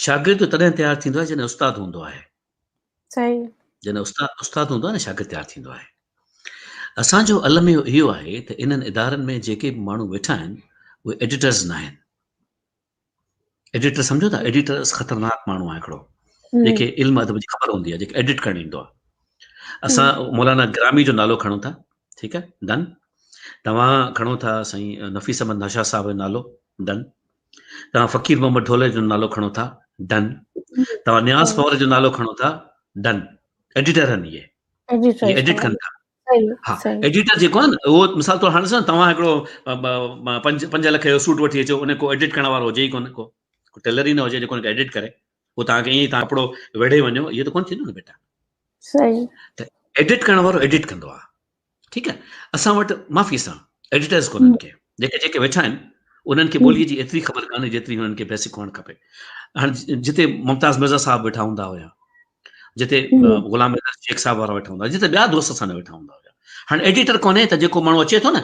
شاگرد تڏهن تيار ٿيندو آهي جڏهن استاد هوندو آهي. صحيح. جڏهن استاد استاد هوندو آهي نه شاگرد تيار ٿيندو آهي. اسان جو الميو اهو آهي ته انهن ادارن ۾ جيڪي به ماڻهو ويٺا آهن اهي ايڊيٽرز نه آهن. ايڊيٽر سمجهو ٿا ايڊيٽر خطرناڪ ماڻهو آهي هڪڙو جيڪي علم ادب جي خبر هوندي آهي جيڪي ايڊٽ ڪرڻ ايندو آهي اسان مولانا گرامي جو نالو کڻون ٿا ٺيڪ آهي ڊن توهان کڻو ٿا سائين نفيس احمد ناشا صاحب جو نالو ڊن توهان فقير محمد ڍولي جو نالو کڻو ٿا ڊن توهان نياز پنور جو نالو کڻو ٿا ڊن ايڊيٽر آهن اهي اهي ايڊٽ ڪن ٿا ها ايڊيٽر جيڪو آهي نه اهو مثال طور هاڻي ڏسو نه توهان هڪڙو 5 لک جو سوٽ وٺي اچو ان ڪو ايڊٽ ڪرڻ وارو هجي ئي ڪونه ڪو ٽيلر ئي نه هجي جيڪو ان کي ايڊٽ ڪري پوء توهان کي ائين ئي توهان ڪپڙو ويڙهي وڃو اهو ته ڪونه ٿيندو نه بيٽا. صحيح. ته ايڊٽ ڪرڻ وارو ايڊٽ ڪندو آهي ٺيڪ آهي اسان وٽ معافي سان ايڊيٽرز ڪونهن ڪي جيڪي جيڪي ويٺا آهن انهن کي ٻوليء جي ايتري خبر ڪانهي جيتري هنن کي بيسڪ هئڻ کپي هاڻي جتي ممتاز مرزا صاحب ويٺا هوندا هيا جتي غلام حيدر شيخ صاحب وارا ويٺا هوندا جتي ٻيا دوست اسان جا ويٺا هوندا هيا هاڻي ايڊيٽر ڪونهي ته جيڪو ماڻهو اچي ٿو نه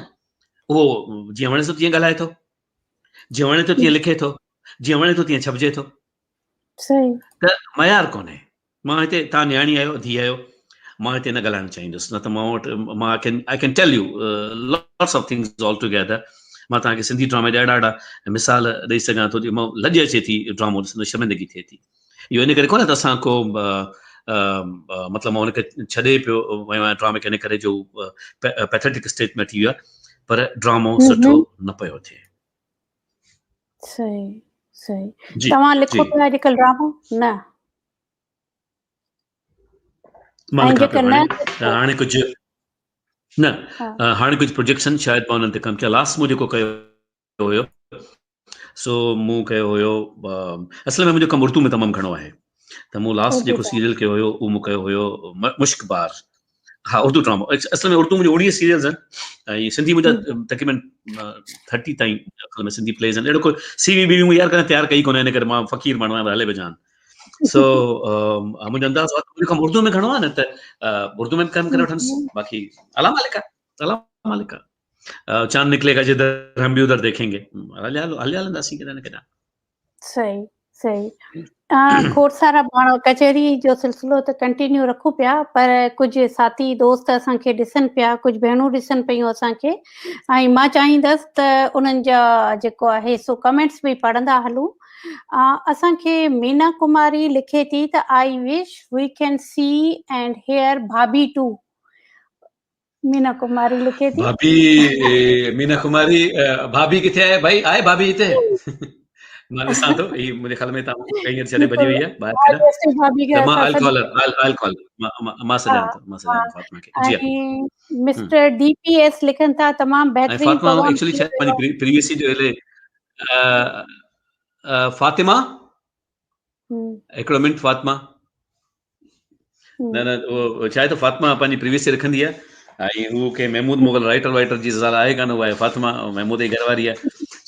اهو جيئن وڻيس ٿو تيئن ڳالهائي ٿو جيئن وڻي ٿو تيئن لکي ٿو جيئن وڻي ٿو تيئن ڇپجي ٿو صحيح ته معيار ڪونهي مان هتي تان نياڻي آهيو ڌي آهيو مان هتي نه ڳالهائڻ چاهيندس نه ته مان وٽ مان I can I can tell you lots of things all together مان توهان کي سنڌي ڊرامي جا اهڙا اهڙا مثال ڏئي سگهان ٿو جو مان لڄ اچي ٿي ڊرامو ڏسندي شرمندگي ٿئي ٿي اهو ان ڪري ڪونه ته اسان ڪو مطلب مان ان کي ڇڏي پيو ويو آهيان ڊرامي کي ان ڪري جو پيٿيٽڪ اسٽيٽ ۾ اچي ويو آهي پر ڊرامو سٺو نه پيو ٿئي. صحيح صحيح توهان لکو پيا اڄڪلهه ڊرامو نه؟ مان لکان پيو هاڻي هاڻي ڪجهه نه هاڻي ڪجهه پروجيڪٽس آهن شايد مان انهن تي ڪم ڪيان لاسٽ مون جيڪو ڪيو هيو سو مون ڪيو هيو اصل ۾ منهنجو ڪم اردو ۾ تمام گهڻو آهي ته مون لاسٽ جيڪو سيريل ڪيو هيو اهو مون ڪيو هيو مشڪ بار ها اردو ڊرامو اصل ۾ اردو منهنجو 19 سيريلز آهن ۽ سنڌي منهنجا تقريبن 30 تائين اصل ۾ سنڌي پليز آهن اهڙو ڪو سي وي بي وي مون يار ڪڏهن تيار ڪئي ڪونه ان ڪري مان فقير ماڻهو آهيان هلي وجان سو منهنجو انداز منهنجو ڪم اردو ۾ گهڻو آهي نه ته اردو ۾ به ڪم ڪري وٺندس باقي الله مالڪ آهي الله مالڪ آهي چاند نڪلي گا جدھر ھم ڀي ادھر ديکين گي ھليا ھليا ھلنداسين ڪڏھن نه ڪڏھن. صحيح صحيح کوڙ سارا پاڻ ڪچهري جو سلسلو ته ڪنٽينيو رکون پيا پر ڪجهه ساٿي دوست اسان کي ڏسن پيا ڪجهه ڀيڻون ڏسن پيون اسان کي ۽ مان چاهيندس ته انهن جا جيڪو آهي سو ڪمينٽس به پڙهندا هلون اسان کي مينا ڪماري لکي ٿي ته I wish we can see and hear bhabhi too Meena Kumari لکي ٿي. ڀاڀي مينا ڪماري ڀاڀي ڪٿي آهي ڀائي آهي ڀاڀي هتي مان ڏسان ٿو هي منهنجي خيال ۾ تان ڪئي ڇڏي ڀڄي وئي آهي ٻاهر ته مان oil call oil oil call مان سڏيان ٿو مان سڏيان ٿو فاطمه کي جي مسٽر ڊي پي ايس لکن ٿا تمام بهترين فاطمه ايڪچوئلي ڇا پنهنجي پريويسي جو الي فاطمه هڪڙو منٽ فاطمه نه نه اهو ڇا آهي ته فاطمه پنهنجي پريويسي رکندي آهي ۽ هو ڪنهن محمود مغل رائٽر وائٽر جي زال آهي ڪانه اها آهي فاطمه محمود جي گهر واري آهي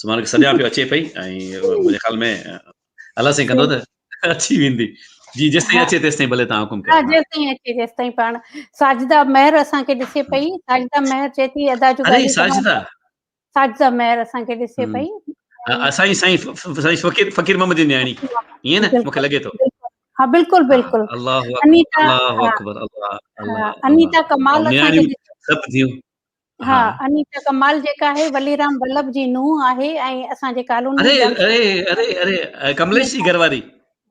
سو مان هن کي سڏيان پيو اچي پئي ۽ منهنجي خيال ۾ الله سائين ڪندو ته اچي ويندي جي جيستائين اچي تيستائين ڀلي توهان حڪم ڪيو. ها جيستائين اچي تيستائين پاڻ ساجده مهر اسان کي ڏسي پئي ساجده مهر چئي ٿي ادا جو اري ساجده ساجده مهر اسان کي ڏسي پئي. سائين سائين سائين فقير فقير محمد جي نياڻي ائين نه مونکي لڳي ٿو. ها بلڪل بلڪل. الله انيتا الله اڪبر الله الله انيتا ڪمال اسان کي سڀ ٿيون. ها انيتا ڪمال جيڪا آهي وليرام ولڀ جي نونهن آهي ۽ اسان جي ڪالوني اري اري اري اري ڪمليش جي گهر واري.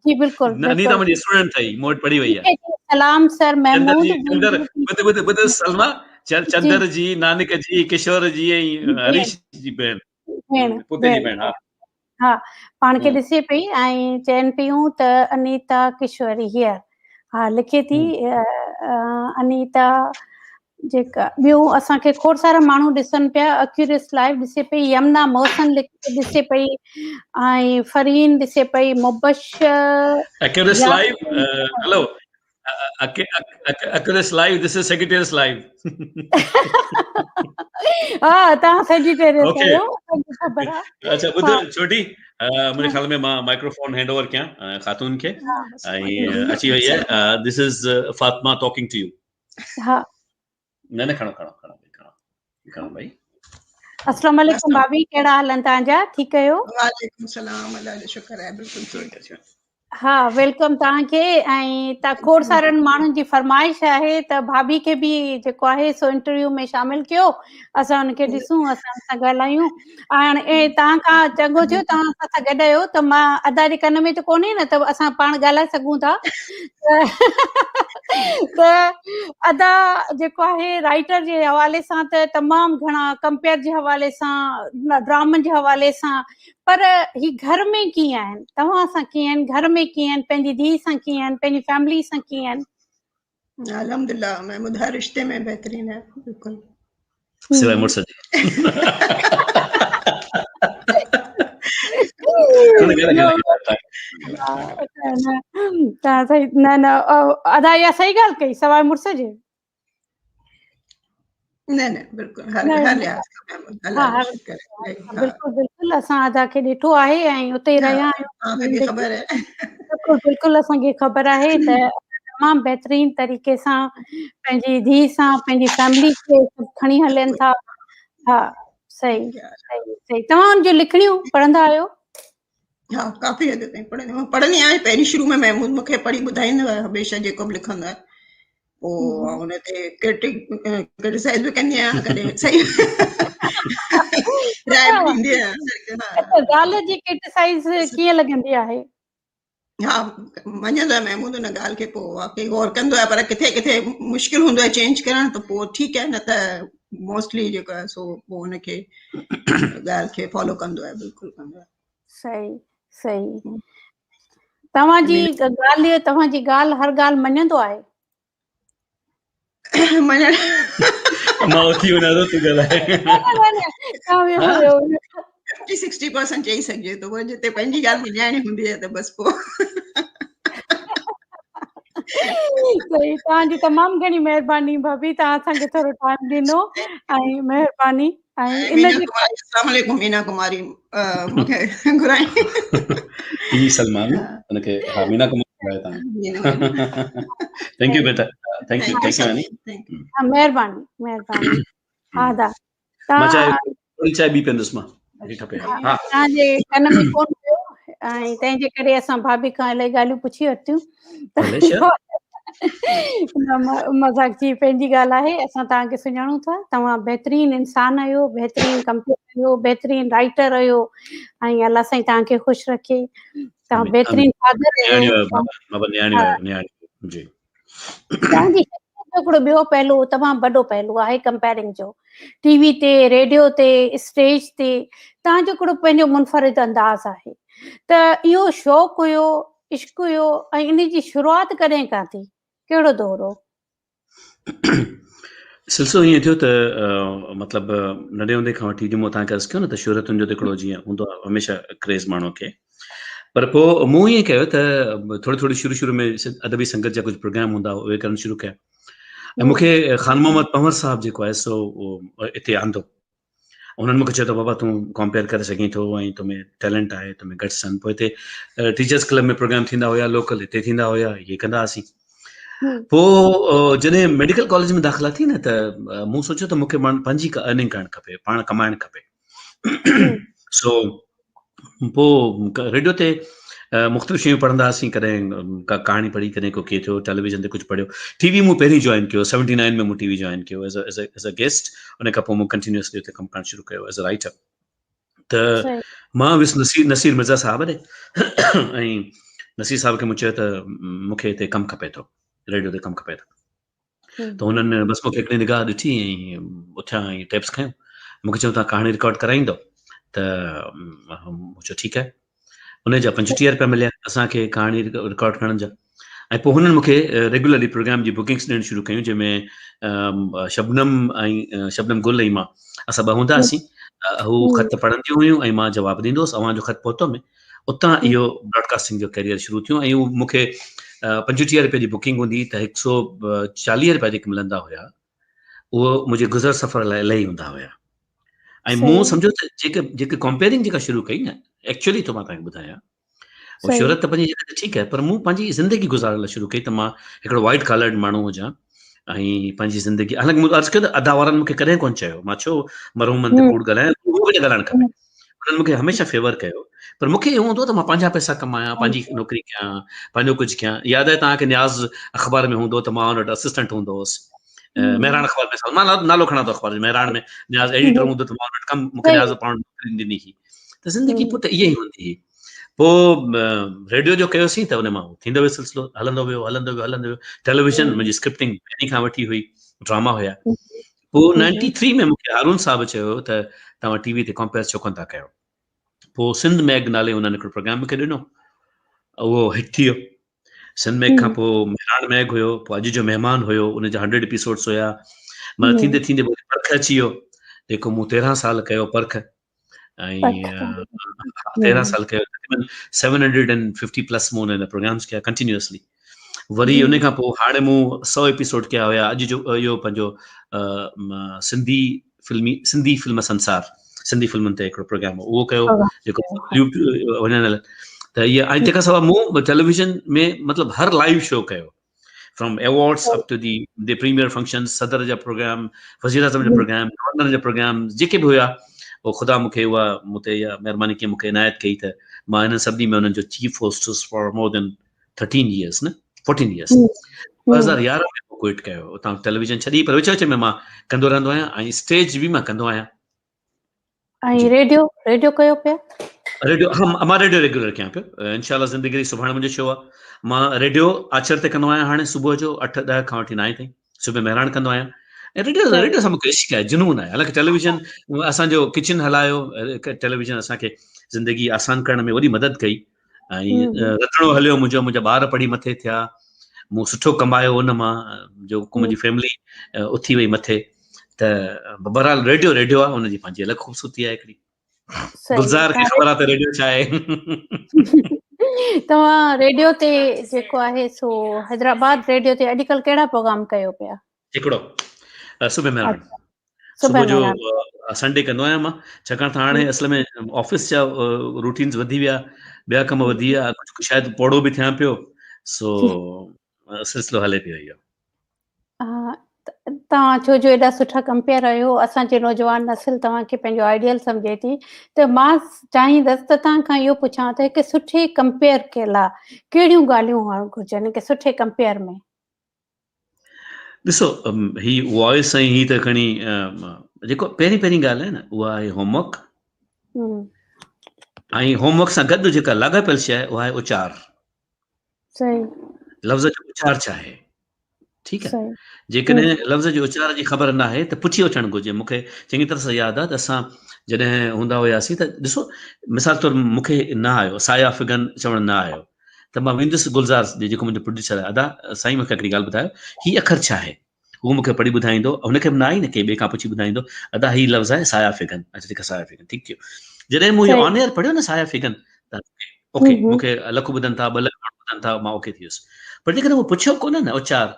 جي بلڪل. انيتا منهنجي اسٽوڊنٽ اٿئي، مون وٽ پڙهي وئي آهي. سلام سر محمود. چندر ٻڌ ٻڌ ٻڌ سلميٰ، چندر جي، نانڪ جي، ڪشور جي ۽ هريش جي ڀيڻ. ڀيڻ پوتي جي ڀيڻ ها. ها پاڻ کي ڏسي پئي ۽ چين پيون ته انيتا ڪشوري هيئر ها لکي ٿي انيتا جيڪا ٻيون اسان کي کوڙ سارا ماڻهو ڏسن پيا اڪيوريس لائيو ڏسي پئي يمنا محسن ڏسي پئي ۽ فرين ڏسي پئي مبشر اڪيوريس لائيو هلو اڪرس live this is Sagittarius live. ها توهان سيجيٽيريس آهيو خبر آهي. اڇا ٻڌ ڇوٽي منهنجي خيال ۾ مان مائڪروفون هينڊ اوور ڪيان خاتون کي ۽ اچي وئي آهي this is Fatima talking to you. ها نه نه کڻو کڻو کڻو کڻو کڻو ڀائي. السلام عليڪم ڀاڀي ڪهڙا حال آهن توهان جا ٺيڪ آهيو؟ وعليڪم السلام الله جو شڪر آهي بلڪل ٺيڪ. ها welcome توهان کي ۽ تا کوڙ سارن ماڻهن جي فرمائش آهي ته ڀاڀي کي به جيڪو آهي سو انٽرويو ۾ شامل ڪيو اسان ان کي ڏسون اسان سان ڳالهايون هاڻي توهان کان چڱو ٿيو توهان اسان سان گڏ آهيو ته مان ادا جي ڪن ۾ ته ڪونهي نه ته اسان پاڻ ڳالهائي سگهون ٿا ته ادا جيڪو آهي رائٽر جي حوالي سان ته تمام گهڻا ڪمپيئر جي حوالي سان ڊرامن جي حوالي سان پر هي گهر ۾ ڪيئن آهن؟ توهان سان ڪيئن آهن؟ گهر ۾ ڪيئن آهن؟ پنهنجي ڌيء سان ڪيئن آهن؟ پنهنجي فيملي سان ڪيئن آهن؟ الحمدلله محمود هر رشتي ۾ بهترين آهي بلڪل. سواء مڙس جي. نه نه ادا اها صحيح ڳالهه ڪئي سواء مڙس جي. نه نه بلڪل هر هر لحاظ کان الله جو شڪر آهي بلڪل بلڪل اسان ادا کي ڏٺو آهي ۽ اتي ئي رهيا آهيون خبر آهي بلڪل بلڪل اسان کي خبر آهي ته تمام بهترين طريقي سان پنهنجي ڌيء سان پنهنجي فيملي کي سڀ کڻي هلن ٿا ها صحيح صحيح صحيح توهان ان جون لکڻيون پڙهندا آهيو؟ ها ڪافي حد تائين پڙهندي پڙهندي آهيان پهرين شروع ۾ محمود مون کي پڙهي ٻڌائيندو آهي هميشه جيڪو به لکندو آهي پوء ان تي ڪرٽڪ ڪرٽيسائز به ڪندي آهيان ڪڏهن صحيح راءِ به ڏيندي آهيان. زال جي ڪرٽيسائز ڪيئن لڳندي آهي؟ ها مڃندو آهي محمود ان ڳالهه کي پوء واقعي غور ڪندو آهي پر ڪٿي ڪٿي مشڪل هوندو آهي چينج ڪرڻ ته پوء ٺيڪ آهي نه ته موسٽلي جيڪو آهي سو پوء ان کي ڳالهه کي فالو ڪندو آهي بلڪل ڪندو آهي. صحيح صحيح توهان جي ڳالهه توهان جي ڳالهه هر ڳالهه مڃندو آهي؟ مڃڻ مان اٿي وڃان ٿو تون ڳالهائي. نه نه نه توهان ويهو ويهو. 50 60% چئي سگهجي ٿو پر جتي پنهنجي ڳالهه مڃائڻي هوندي آهي ته بس پوء. صحيح توهان جي تمام گهڻي مهرباني ڀاڀي توهان اسان کي ٿورو ٽائيم ڏنو ۽ مهرباني ۽ ان مينا ڪماري السلام عليڪم مينا ڪماري مونکي گهرائي هي سلمان ان کي ها مينا ڪماري گهرائي تان thank you beta thank you thank you اني ها مهرباني مهرباني ها دا مان چاهي ٿوري چاء ٻي پيئندس مان مونکي کپي ها توهان جي ڪن ۾ ڪون پيو ۽ تنهن جي ڪري اسان ڀاڀي کان الاهي ڳالهيون پڇي ورتيون مذاق جي پنهنجي ڳالهه آهي اسان توهان کي سڃاڻون ٿا توهان بهترين انسان آهيو بهترين ڪمپيئر آهيو بهترين رائٽر آهيو ۽ الله سائين توهان کي خوش رکي توهان بهترين فادر آهيو بابا نياڻي نياڻي جي توهان جي شخصيت جو هڪڙو ٻيو پهلو تمام وڏو پهلو آهي ڪمپيئرنگ جو ٽي وي تي ريڊيو تي اسٽيج تي توهان جو هڪڙو پنهنجو منفرد انداز آهي ته اهو شوق هيو عشق هيو ۽ ان جي شروعات ڪڏهن کان ٿي ڪهڙو دور هو؟ سلسلو ائين ٿيو ته مطلب ننڍي هوندي کان وٺي جو مون توهان کي عرض ڪيو نه ته شهرتن جو ته هڪڙو جيئن هوندو آهي هميشه ڪريز ماڻهو کي پر پوء مون ائين ڪيو ته ٿوري ٿوري شروع شروع ۾ ادبي سنگت جا ڪجهه پروگرام هوندا هئا اهي ڪرڻ شروع ڪيا ۽ مون کي خان محمد پنهور صاحب جيڪو آهي سو اتي آندو انهن مونکي چيو ته بابا تون ڪمپيئر ڪري سگهين ٿو ۽ تو ۾ ٽيلنٽ آهي تو ۾ گٽس آهن پوء هتي ٽيچرس ڪلب ۾ پروگرام ٿيندا هيا لوڪل هتي ٿيندا هيا اهي ڪندا هئاسين پوء جڏهن ميڊيڪل ڪاليج ۾ داخلا ٿي نه ته مون سوچيو ته مونکي پنهنجي ارننگ ڪرڻ کپي پاڻ ڪمائڻ کپي سو پوء ريڊيو تي مختلف شيون پڙهندا هئاسين ڪڏهن ڪا ڪهاڻي پڙهي ڪڏهن ڪو ڪي ٿيو ٽيليويزن تي ڪجهه پڙهيو ٽي وي مون پهرين جوائن ڪيو 79 ۾ مون ٽي وي جوائن ڪيو ايز ايز اي گيسٽ ان کان پوء مون ڪنٽينيوسلي اتي ڪم ڪرڻ شروع ڪيو ايز اي رائٽر ته مان ويس نصير نصير مرزا صاحب ڏي ۽ نصير صاحب کي مون چيو ته مون کي هتي ڪم کپي ٿو ريڊيو تي ڪم کپي ٿو ته هنن بس مون کي هڪڙي نگاهه ڏٺي ۽ اٿيا ۽ ٽيپس کنيو مون کي چيو توهان ڪهاڻي رڪارڊ ڪرائيندو ته مون چيو ٺيڪ آهي ان جا 25 روپيا مليا اسان کي ڪهاڻي رڪارڊ ڪرڻ جا ۽ پوء هنن مون کي ريگولرلي پروگرام جي بڪنگس ڏيڻ شروع ڪيون جنهن ۾ شبنم ۽ شبنم گل ۽ مان اسان ٻه هوندا هئاسين هو خط پڙهنديون هيون ۽ مان جواب ڏيندو هوس اوهان جو خط پهتو ۾ اتان اهو براڊڪاسٽنگ جو ڪيريئر شروع ٿيو ۽ اهو مون کي 25 روپيه جي بڪنگ هوندي ته 140 روپيا جيڪي ملندا هيا اهو منهنجي گذر سفر لاء الاهي هوندا هيا ۽ مون سمجهو ته جيڪي جيڪي ڪمپيئرنگ جيڪا شروع ڪئي نه ايڪچوئلي ٿو مان توهان کي ٻڌايان هو شهرت ته پنهنجي جڳهه تي ٺيڪ آهي پر مون پنهنجي زندگي گذارڻ لاء شروع ڪئي ته مان هڪڙو وائٽ ڪالرڊ ماڻهو هجان ۽ پنهنجي زندگي حالانڪه مون عرض ڪيو ته ادا وارن مون کي ڪڏهن ڪونه چيو مان ڇو مرحومن تي ڪوڙ ڳالهايان اهو به نه ڳالهائڻ کپي انهن مون کي هميشه فيور ڪيو پر مون کي اهو هوندو ته مان پنهنجا پئسا ڪمايان پنهنجي نوڪري ڪيان پنهنجو ڪجهه ڪيان ياد آهي توهان کي نياز اخبار ۾ هوندو ته مان ان وٽ اسسٽنٽ هوندو هوس مهراڻ اخبار ۾ مان نالو کڻان ٿو اخبار جو مهراڻ ۾ نياز ايڊيٽر هوندو ته مان ان وٽ ڪم مون کي نياز پاڻ نوڪري ڏني هئي ته زندگي پٽ ائين ئي هوندي هئي پوء ريڊيو جو ڪيوسين ته ان مان ٿيندو ويو سلسلو هلندو ويو هلندو ويو هلندو ويو ٽيليويزن منهنجي اسڪرپٽنگ پهرين کان وٺي هئي ڊراما هيا پوء 93 ۾ مونکي هارون صاحب چيو ته توهان ٽي وي تي ڪمپيئر ڇو ڪونه ٿا ڪيو پوء سنڌ ميگ نالي انهن هڪڙو پروگرام مونکي ڏنو اهو هٽ ٿي ويو سنڌ ميگ کان پوء مهراڻ ميگ هيو پوء اڄ جو مهمان هيو ان جا 100 ايپيسوڊس هيا معنيٰ ٿيندي ٿيندي پرک اچي ويو جيڪو مون 13 سال ڪيو پرک ۽ 13 سال ڪيو تقريبن 750 پلس مون ان پروگرامز ڪيا ڪنٽينيوسلي وري ان کان پوء هاڻي مون 100 ايپيسوڊ ڪيا هيا اڄ جو اهو پنهنجو سنڌي فلمي سنڌي فلم سنسار سنڌي فلمن تي هڪڙو پروگرام اهو ڪيو جيڪو يوٽيوب وڃڻ ته اها ۽ تنهن کان سواء مون ٽيليويزن ۾ مطلب هر لائيو شو ڪيو from awards up to the the premier functions صدر جا پروگرام وزير اعظم جا پروگرام گورنر جا پروگرام جيڪي به هيا او خدا مون کي اها مون تي اها مهرباني ڪئي مون کي عنايت ڪئي ته مان انهن سڀني ۾ انهن جو چيف هوسٽ هوس فار مور دين 13 ايئرس نه 14 ايئرس 2011 ۾ مون ڪوئٽ ڪيو اتان ٽيليويزن ڇڏي پر وچ وچ ۾ مان ڪندو رهندو آهيان ۽ اسٽيج به مان ڪندو آهيان ۽ ريڊيو ريڊيو ڪيو پيا؟ ريڊيو ها مان ريڊيو ريگيولر ڪيان پيو انشاء الله زندگي رهي سڀاڻي منهنجو شو آهي مان ريڊيو آچر تي ڪندو آهيان هاڻي صبح جو 8 10 کان وٺي 9 تائين صبح مهراڻ ڪندو آهيان ۽ ريڊيو ريڊيو سان مونکي عشق آهي جنون آهي حالانڪه ٽيليويزن اسان جو ڪچن هلايو ٽيليويزن اسان کي زندگي آسان ڪرڻ ۾ وڏي مدد ڪئي ۽ رڌڻو هليو منهنجو منهنجا ٻار پڙهي مٿي ٿيا مون سٺو ڪمايو ان مان جو منهنجي فيملي اٿي وئي مٿي ته بهرحال ريڊيو ريڊيو آهي ان جي پنهنجي الڳ خوبصورتي آهي هڪڙي گلزار کي خبر آهي ته ريڊيو ڇا آهي. توهان ريڊيو تي جيڪو آهي سو حيدرآباد ريڊيو تي اڄڪلهه ڪهڙا پروگرام ڪيو پيا؟ هڪڙو صبح مهراڻ صبح جو سنڊي ڪندو آهيان مان ڇاڪاڻ ته هاڻي اصل ۾ آفيس جا روٽينز وڌي ويا ٻيا ڪم وڌي ويا ڪجهه شايد پوڙهو به ٿيان پيو سو سلسلو هلي پيو اهو. توهان ڇو جو ايڏا سٺا ڪمپيئر آهيو اسان جي نوجوان نسل توهان کي پنهنجو آئيڊيل سمجهي ٿي ته مان چاهيندس ته توهان کان اهو پڇان ته هڪ سٺي ڪمپيئر ڪي لاء ڪهڙيون ڳالهيون هئڻ گهرجن هڪ سٺي ڪمپيئر ۾؟ ڏسو هي وائس ۽ هي ته کڻي جيڪو پهرين پهرين ڳالهه آهي نه اها آهي هوم ورڪ ۽ هوم ورڪ سان گڏ جيڪا لاڳاپيل شيء آهي اها آهي اچار. صحيح. لفظ جو اچار ڇا آهي؟ ٺيڪ آهي. جيڪڏهن لفظ جي اچار جي خبر نه آهي ته پڇي وٺڻ گهرجي. مون کي چڱي طرح سان ياد آهي ته اسان جڏهن هوندا هياسين ته ڏسو مثال طور مون کي نه آيو سايا فگن چوڻ نه آيو ته مان ويندس گلزار ڏي جيڪو منهنجو پروڊيوسر آهي ادا سائين مون کي هڪڙي ڳالهه ٻڌايو هي اکر ڇا آهي؟ هو مون کي پڙهي ٻڌائيندو هن کي به نه آئي نه ڪنهن ٻئي کان پڇي ٻڌائيندو ادا هي لفظ آهي سايا فگن اچا ٺيڪ آهي سايا فگن ٺيڪ ٿيو جڏهن مون اهو آن ايئر پڙهيو نه سايا فگن ته اوڪي مون کي لک ٻڌن ٿا ٻه لک ماڻهو ٻڌن ٿا مان اوڪي ٿي ويس پر جيڪڏهن مون پڇيو ڪونه نه اچار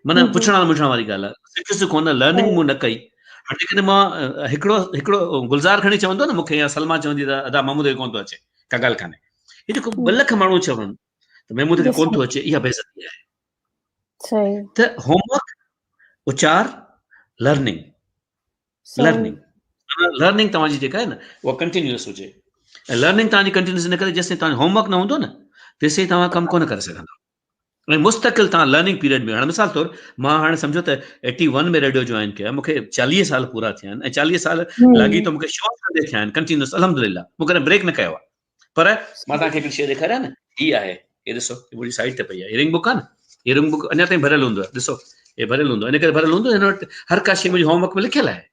معنيٰ پڇڻا مڇڻا واري ڳالهه آهي سکيس ڪونه لرننگ مون نه ڪئي هاڻي جيڪڏهن مان هڪڙو هڪڙو گلزار کڻي چوندو نه مون کي يا سلمان چوندي ته ادا محمود کي ڪونه ٿو اچي ڪا ڳالهه ڪانهي هي جيڪو ٻه لک ماڻهو چون ته محمود کي ڪونه ٿو اچي اها بيعزتي آهي ته هوم ورڪ، اچار، لرننگ، لرننگ، لرننگ توهان جي جيڪا آهي نه اها ڪنٽينيوس هجي. ۽ لرننگ توهان جي ڪنٽينيوس ان ڪري جيسين توهان جو هوم ورڪ نه هوندو نه تيسين توهان ڪم ڪونه ڪري سگهندو ۽ مستقل توهان لرننگ پيريڊ ۾ هاڻي مثال طور مان هاڻي سمجهو ته ايٽي ون ۾ ريڊيو جوائن ڪيو مون کي 40 سال پورا ٿيا آهن ۽ 40 سال لاڳيتو مون کي شوق ڪندي ٿيا آهن ڪنٽينيوس الحمدلله مون ڪڏهن بريڪ نه ڪيو آهي پر مان توهان کي هڪڙي شيء ڏيکاريان نه هي آهي هي ڏسو هي منهنجي سائيڊ تي پئي آهي رنگ بڪ آهي نه هي رنگ بڪ اڃا تائين ڀريل هوندو آهي ڏسو هي ڀريل هوندو آهي ان ڪري ڀريل هوندو هن وٽ هر ڪا شيء منهنجي هوم ورڪ ۾ لکيل آهي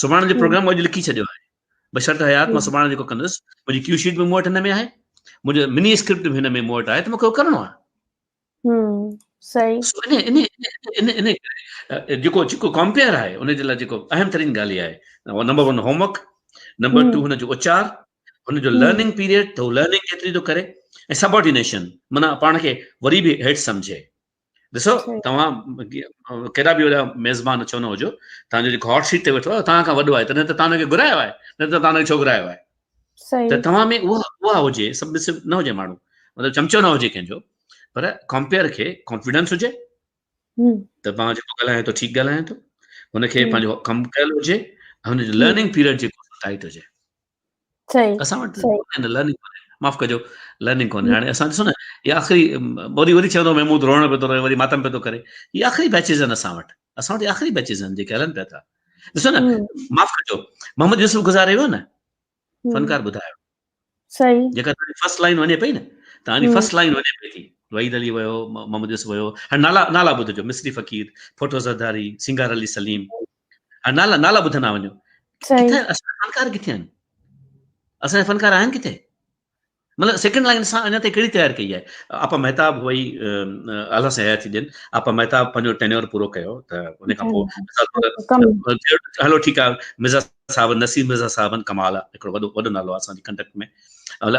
سڀاڻي جو پروگرام اڄ لکي ڇڏيو آهي بشرط حيات مان سڀاڻي جيڪو ڪندس منهنجي ڪيو شيٽ به مون وٽ هن ۾ آهي منهنجو مني اسڪرپٽ به هن ۾ مون وٽ آهي ته مون کي اهو ڪرڻو آهي صحيح ان ان ان ان جيڪو جيڪو ڪمپيئر آهي ان جي لاء جيڪو اهم ترين ڳالهه اها آهي نمبر 1 هوم ورڪ نمبر 2 هن جو اچار هن جو لرننگ پيريڊ ته هو لرننگ ڪيتري ٿو ڪري ۽ سبارڊينيشن معنيٰ پاڻ کي وري به هيٺ سمجهي ڏسو توهان ڪيڏا به وڏا ميزبان ڇو نه هجو توهان جو جيڪو هاٽ سيٽ تي ويٺو آهي توهان کان وڏو آهي تڏهن ته توهان کي گهرايو آهي نه ته توهان کي ڇو گهرايو آهي ته توهان ۾ اها اها هجي سبمسو نه هجي ماڻهو مطلب چمچو نه هجي ڪنهن جو پر ڪمپيئر کي ڪانفيڊنس هجي ته مان جيڪو ڳالهايان ٿو ٺيڪ ڳالهايان ٿو هن کي پنهنجو ڪم ڪيل هجي هن جو لرننگ پيريڊ جيڪو ٽائٽ هجي صحيح اسان وٽ نه لرننگ ڪونهي معاف ڪجو لرننگ ڪونهي هاڻي اسان ڏسو نه هي آخري وري وري چوندو محمود روئڻ پيو ٿو رهي وري ماتم پيو ٿو ڪري هي آخري بيچز آهن اسان وٽ اسان وٽ آخري بيچز آهن جيڪي هلن پيا ٿا ڏسو نه معاف ڪجو محمد يوسف گذاري ويو نه فنڪار ٻڌايو صحيح جيڪا تنهنجي فرسٽ لائن وڃي پئي نه تنهنجي فرسٽ لائن وڃي پئي ٿي وحيد علي ويو محمد يوسف ويو هاڻي نالا نالا ٻڌجو مصري فقير ڦوٽو زرداري سنگار علي سليم هاڻي نالا نالا ٻڌندا وڃو ڪٿي اسان فنڪار ڪٿي آهن اسان جا فنڪار آهن ڪٿي مطلب سيڪنڊ لائن اسان اڃا تائين ڪهڙي تيار ڪئي آهي آپا مهتاب هئي الله سان حياتي ڏين آپا مهتاب پنهنجو ٽينيور پورو ڪيو ته ان کان پوء هلو ٺيڪ آهي مرزا صاحب نصير مرزا صاحب ڪمال آهي هڪڙو وڏو وڏو نالو آهي اسان جي ڪنٽيڪٽ ۾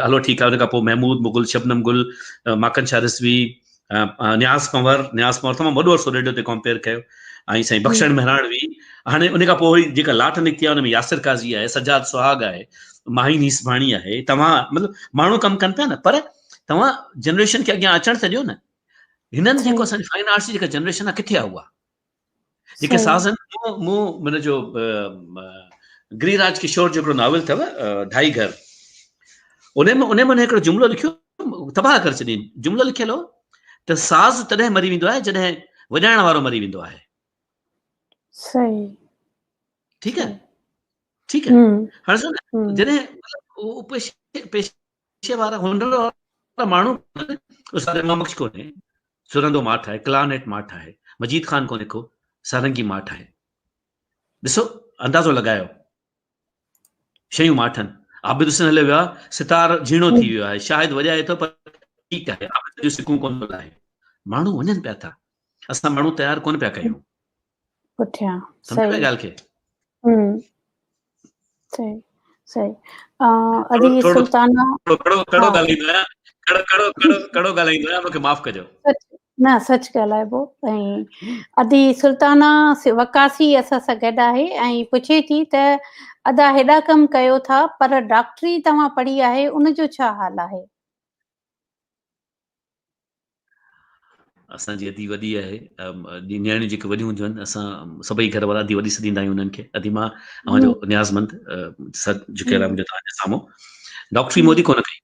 هلو ٺيڪ آهي ان کان پوء محمود مغل شبنم گل ماڪن شاهه رضوي نياز پنور نياز پنور تمام وڏو عرصو ريڊيو تي ڪمپيئر ڪيو ۽ سائين بخشڻ مهراڻوي هاڻي ان کان پوء وري جيڪا لاٽ نڪتي آهي ان ۾ ياسر قاضي آهي سجاد سهاڳ آهي ماهين هيسباڻي آهي توهان مطلب ماڻهو ڪم ڪن پيا نه پر توهان جنريشن کي اڳيان اچڻ ته ڏيو نه هنن جيڪو اسان جي فائن آرٽس جي جيڪا جنريشن آهي ڪٿي آهي اها جيڪي ساز آهن مون من جو گري راج ڪشور جو هڪڙو ناول اٿو ڍائي گهر ان ۾ ان ۾ هڪڙو جملو لکيو تباهه ڪري ڇڏيائين جملو لکيل هو ته ساز تڏهن مري ويندو آهي جڏهن وڄائڻ وارو مري ويندو آهي صحيح ٺيڪ آهي ٺيڪ آهي هاڻي ڏسو نه جڏهن پيشي وارا هنر وارا ماڻهو استاد امام بخش ڪونهي سرندو ماٺ آهي ڪلارنيٽ ماٺ آهي مجيد خان ڪونهي ڪو سارنگي ماٺ آهي ڏسو اندازو لڳايو شيون ماٺ آهن عابد حسين هليو ويو آهي ستار جهيڻو ٿي ويو آهي شاهد وڄائي ٿو پر ٺيڪ آهي عابد جون سڪون ڪونه ٿو لاهي ماڻهو وڃن پيا ٿا اسان ماڻهو تيار ڪونه پيا ڪيون پٺيان سمجهه ۾ ڳالهه کي صحيح صحيح ادي سلطانه ڪڙو ڪڙو ڳالهائيندو آهيان ڪڙو ڪڙو ڪڙو ڪڙو ڳالهائيندو آهيان مونکي معاف ڪجو نه سچ ڳالهائبو ۽ ادي سلطانه وقاصي اسان سان گڏ آهي ۽ پڇي ٿي ته ادا هيڏا ڪم ڪيو ٿا پر ڊاڪٽري توهان پڙهي آهي ان جو ڇا حال آهي؟ اسان جي ادي وڏي آهي نياڻيون جيڪي وڏيون هونديون آهن اسان سڀئي گهر وارا ادي وڏي سڏيندا آهيون انهن کي ادي مان اوهان جو نيازمند سر جهڪيل آهي منهنجو توهان جي سامهون ڊاڪٽري مون ادي ڪونه ڪئي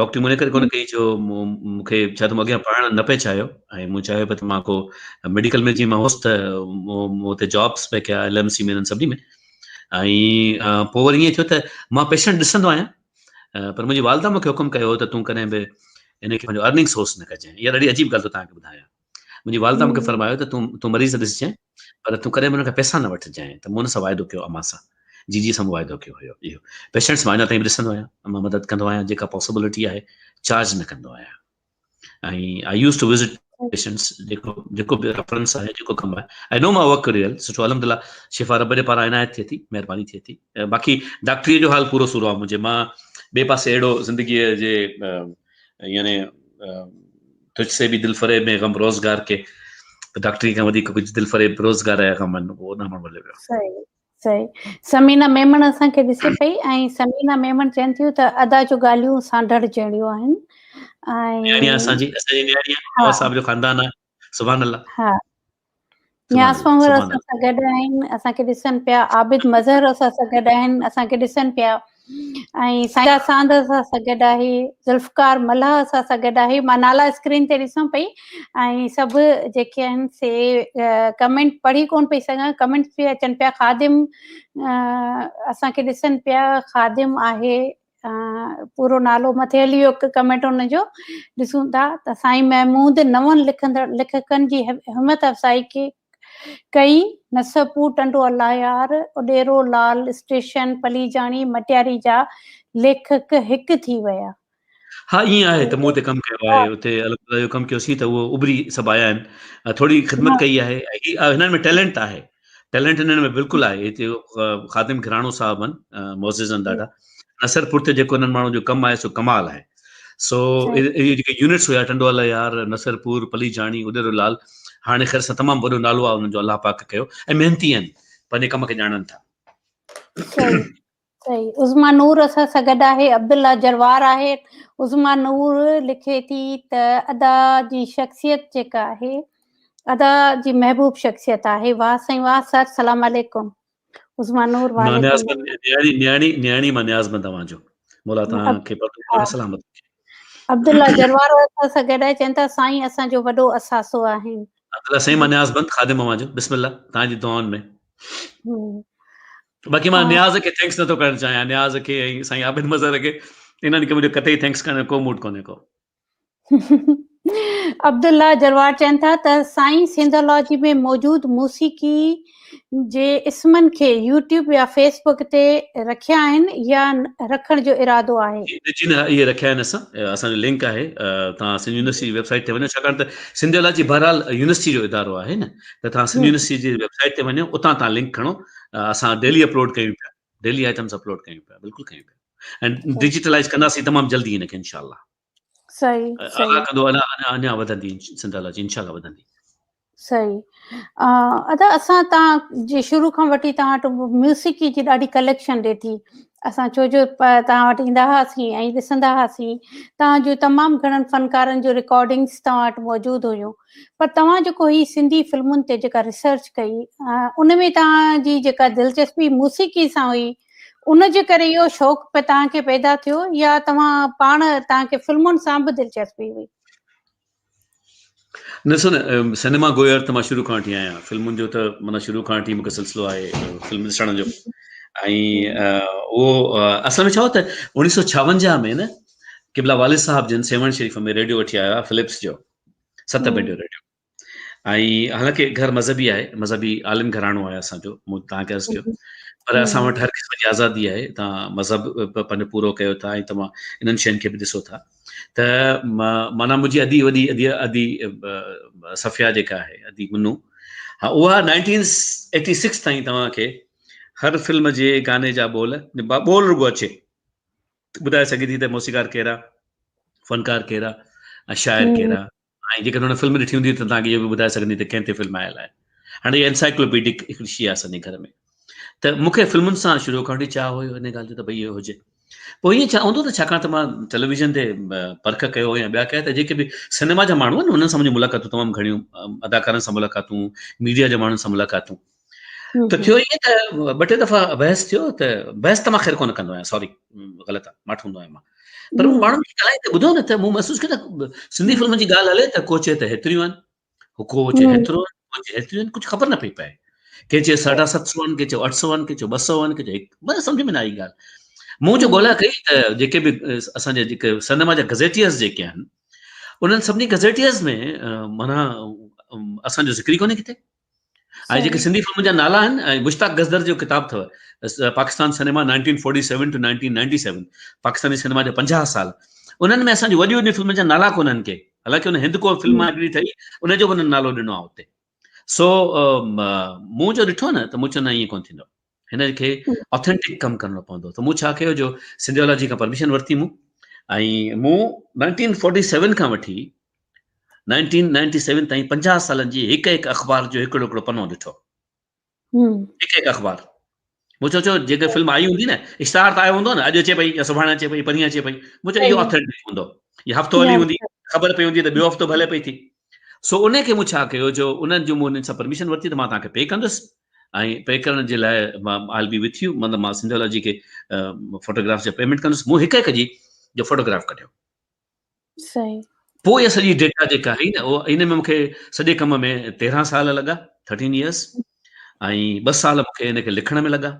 ڊاڪٽري مون ان ڪري ڪونه ڪئي جو مون کي ڇا ته مون اڳيان پڙهڻ نه پئي چاهيو ۽ مون چاهيو پئي ته مان ڪو ميڊيڪل ۾ جيئن مان هوس ته مون اتي جابس پئي ڪيا ايل ايم سي ۾ انهن سڀني ۾ ۽ پوء وري ائين ٿيو ته مان پيشنٽ ڏسندو آهيان پر منهنجي والده مون کي حڪم ڪيو هو ته تون ڪڏهن به ان کي پنهنجو ارننگ سورس نه ڪجانء. اها ڏاڍي عجيب ڳالهه ٿو توهان کي ٻڌايان. منهنجي والده مون کي فرمايو ته تون تون مريض ڏسجانء پر تون ڪڏهن به انهن کان پئسا نه وٺجانء ته مون ان سان واعدو ڪيو امان سان جيجي سان مون واعدو ڪيو هيو اهو پيشنٽس مان اڃا تائين به ڏسندو آهيان مان مدد ڪندو آهيان جيڪا پاسبلٽي آهي چارج نه ڪندو آهيان. ۽ I use to visit patients جيڪو جيڪو به ريفرنس آهي جيڪو ڪم آهي آئي نو ماء ورڪ ريئل سٺو الحمدلله شفا رب جي پاران عنايت ٿئي ٿي مهرباني ٿئي ٿي باقي ڊاڪٽري جو حال پورو سورو آهي منهنجي مان ٻئي پاسي اهڙو زندگي جي يعني تجھ سي به دل فريب ۾ غم روزگار ڪي ڊاڪٽري کان وڌيڪ ڪجهه دل فريب روزگار جا غم آهن اهو ڏانهن ماڻهو هليو ويو. صحيح صحيح ثمينه ميمڻ اسان کي ڏسي پئي ۽ ثمينه ميمڻ چون ٿيون ته ادا جو ڳالهيون سانڍڙ جهڙيون آهن نياڻي اسان جي اسان جي نياڻي آهي صاحب جو خاندان آهي سبحان الله ها نياز پنهور اسان سان گڏ آهن اسان کي ڏسن پيا عابد مظهر اسان سان گڏ آهن اسان کي ڏسن پيا. ۽ سائين ساند اسان سان گڏ آهي، ذوالفقار ملاح اسان سان گڏ آهي. مان نالا اسڪرين تي ڏسان پئي ۽ سڀ جيڪي آهن سي ڪمينٽ پڙهي ڪون پئي سگهان، ڪمينٽس به اچن پيا. خادم اسان کي ڏسن پيا، خادم آهي پورو نالو مٿي هلي ويو ڪمينٽ ان جو ڏسون ٿا ته سائين محمود نون لکندڙ ليکڪن جي همت افزائي کي ڪئي نصرپور ٽنڊو الله يار اڏيرو لال اسٽيشن پليجاڻي مٽياري جا ليکڪ هڪ ٿي ويا. ها ائين آهي ته مون اتي ڪم ڪيو آهي اتي الحمدلله اهو ڪم ڪيوسين ته اهو اڀري سڀ آيا آهن ٿوري خدمت ڪئي آهي هنن ۾ ٽيلنٽ آهي ٽيلنٽ هنن ۾ بلڪل آهي هتي خادم گهراڻو صاحب آهن معزز آهن ڏاڍا نصرپور تي جيڪو انهن ماڻهن جو ڪم آهي سو ڪمال آهي سو اهي جيڪي يونٽس هيا ٽنڊو الله يار نصرپور پليجاڻي اڏيرو لال هاڻي خير سان تمام وڏو نالو آهي انهن جو الله پاڪ ڪيو ۽ محنتي آهن پنهنجي ڪم کي ڄاڻن ٿا. صحيح صحيح عظميٰ نور اسان سان گڏ آهي عبدالله جروار آهي عظميٰ نور لکي ٿي ته ادا جي شخصيت جيڪا آهي ادا جي محبوب شخصيت آهي واه سائين واه سر سلام عليڪم عثمان نور مان نيازمند نياڻي نياڻي نياڻي مان نيازمند اوهان جو مولا توهان کي پرتو سلامت رکي. عبدالله جروار اسان سان گڏ آهي چون ٿا سائين اسان جو وڏو اثاثو آهن. عبدالله سائين مان نيازمند خادم اوهان جو بسم الله توهان جي دعائن ۾ باقي مان نياز کي ٿينڪس نٿو ڪرڻ چاهيان نياز کي ۽ سائين عابد مظهر کي انهن کي منهنجو قطعي ٿينڪس ڪرڻ جو ڪو موڊ ڪونهي ڪو. عبدالله جروار چون ٿا ته سائين سنڌالاجي ۾ موجود موسيقي جي اسمن کي يوٽيوب يا فيس بڪ تي رکيا آهن يا رکڻ جو ارادو آهي؟ جي نه اهي رکيا آهن اسان اسان جو لنڪ آهي توهان سنڌ يونيورسٽي جي ويب سائيٽ تي وڃو ڇاڪاڻ ته سنڌالاجي بهرحال يونيورسٽي جو ادارو آهي نه ته توهان سنڌ يونيورسٽي جي ويب سائيٽ تي وڃو اتان توهان لنڪ کڻو اسان ڊيلي اپلوڊ ڪيون پيا ڊيلي آئٽمز اپلوڊ ڪيون پيا بلڪل ڪيون پيا ۽ ڊجيٽلائز ڪنداسين تمام جلدي هن کي انشاء الله صحيح صحيح الله ڪندو اڃا اڃا اڃا وڌندي سنڌالاجي انشاء الله وڌندي. صحيح ادا اسان تان جي شروع کان وٺي تان وٽ ميوزڪ جي ڏاڍي ڪليڪشن ڏٺي اسان ڇو جو تان وٽ ايندا هئاسين ۽ ڏسندا هئاسين تان جو تمام گهڻن فنڪارن جو رڪارڊنگس تان وٽ موجود هيون پر توهان جيڪو هي سنڌي فلمن تي جيڪا ريسرچ ڪئي ان ۾ توهان جي جيڪا دلچسپي موسيقي سان هئي ان جي ڪري اهو شوق توهان کي پيدا ٿيو يا توهان پاڻ توهان کي فلمن سان به دلچسپي هئي؟ نه ڏسو نه سئنيما گوئر ته مان شروع کان وٺي آهيان فلمن جو ته معنيٰ شروع کان وٺي مونکي سلسلو آهي فلم ڏسڻ جو ۽ اهو اصل ۾ ڇا هو ته اوڻيهه سو ڇاونجاهه ۾ نه قبلا والد صاحب جن سيوهڻ شريف ۾ ريڊيو وٺي آيا فلپس جو 7 بيڊ جو ريڊيو ۽ حالانڪه گهر مذهبي آهي مذهبي عالم گهراڻو آهي اسان جو مون توهان کي عرض ڪيو پر اسان وٽ هر قسم جي آزادي آهي توهان مذهب پنهنجو پورو ڪيو ٿا ۽ توهان انهن شين کي به ڏسو ٿا ته معنيٰ منهنجي ادي وڏي ادي ادي صفيا جيڪا آهي ادي منو ها اها نائنٽين ايٽي سڪس تائين توهان کي هر فلم جي گاني جا ٻول ٻول رڳو اچي ٻڌائي سگهي ٿي ته موسيقار ڪير آهي فنڪار ڪير آهي ۽ شاعر ڪير آهي ۽ جيڪڏهن هن فلم ڏٺي هوندي ته توهان کي اهو به ٻڌائي سگهندي ته ڪنهن تي فلم آيل آهي. هاڻي اها انسائيڪلوپيڊڪ هڪڙي شيء آهي اسان جي گهر ۾ ته مون کي فلمن سان شروع کان وٺي چاهه هيو ان ڳالهه جو ته ڀئي اهو هجي. پوء ائين ڇا هوندو ته ڇاڪاڻ ته مان ٽيليويزن تي پرک ڪيو يا ٻيا ڪيا ته جيڪي به سئنيما جا ماڻهو آهن انهن سان منهنجون ملاقاتون تمام گهڻيون اداڪارن سان ملاقاتون ميڊيا جي ماڻهن سان ملاقاتون ته ٿيو ائين ته ٻه ٽي دفعا بحث ٿيو ته بحث ته مان خير ڪونه ڪندو آهيان سوري غلط آهي ماٺ هوندو آهيان مان پر مون ماڻهن کي ڳالهائيندي ٻڌو نه ته مون محسوس ڪيو ته سنڌي فلمن جي ڳالهه هلي ته ڪو چئي ته هيتريون آهن ڪو چئي هيترو آهن ڪو چئي هيتريون آهن ڪجهه خبر نه پئي پئي ڪنهن چيو ساڍا ست سو آهن ڪنهن چيو اٺ سو آهن ڪنهن چيو ٻه سو آهن ڪنهن چيو هڪ مطلب سمجهه ۾ نه آئي ڳالهه مون جو ڳولا ڪئي ته جيڪي به اسان جا جيڪي سئنيما جا گزيٽيئرز جيڪي آهن انهن سڀني گزيٽيئرز ۾ معنيٰ اسان جو ذڪر ئي ڪونهي ڪٿي ۽ جيڪي سنڌي فلمن جا نالا آهن ۽ مشتاق گزدر جو ڪتاب اٿو Pakistan cinema 1947 to 1997 Pakistani cinema جا 50 سال انهن ۾ اسان جون وڏيون وڏيون فلمن جا نالا ڪونهن ڪي حالانڪه ان هند ڪو فلم هڪڙي ٺهي ان جو به انهن نالو ڏنو آهي اتي سو مون جو ڏٺو نه ته مون چيو نه ائين ڪونه ٿيندو هن کي آٿينٽڪ ڪم ڪرڻو پوندو ته مون ڇا ڪيو جو سنڌيالاجي کان پرميشن ورتي مون ۽ مون 1947 کان وٺي 1997 تائين 50 سالن جي هڪ هڪ اخبار جو هڪڙو هڪڙو پنو ڏٺو هڪ هڪ اخبار مون چيو جيڪا فلم آئي هوندي نه اشتهار ته آيو هوندو نه اڄ اچي پئي يا سڀاڻي اچي پئي پرينء اچي پئي مون چيو اهو آٿينٽڪ هوندو يا هفتو هلي هوندي خبر پئي هوندي ته ٻيو هفتو به هلي پئي ٿي سو ان کي مون ڇا ڪيو جو انهن جو مون انهن سان پرميشن ورتي ته مان توهان کي پي ڪندس ۽ پي ڪرڻ جي لاء مان آئل بي وٿ يو مطلب مان سنڌيالاجي کي فوٽوگراف جا پيمينٽ ڪندس مون هڪ هڪ جي جو فوٽوگراف ڪڍيو صحيح پوء اها سڄي ڊيٽا جيڪا آئي نه اها ان ۾ مونکي سڄي ڪم ۾ 13 سال لڳا 13 يئرس ۽ ٻه سال مونکي ان کي لکڻ ۾ لڳا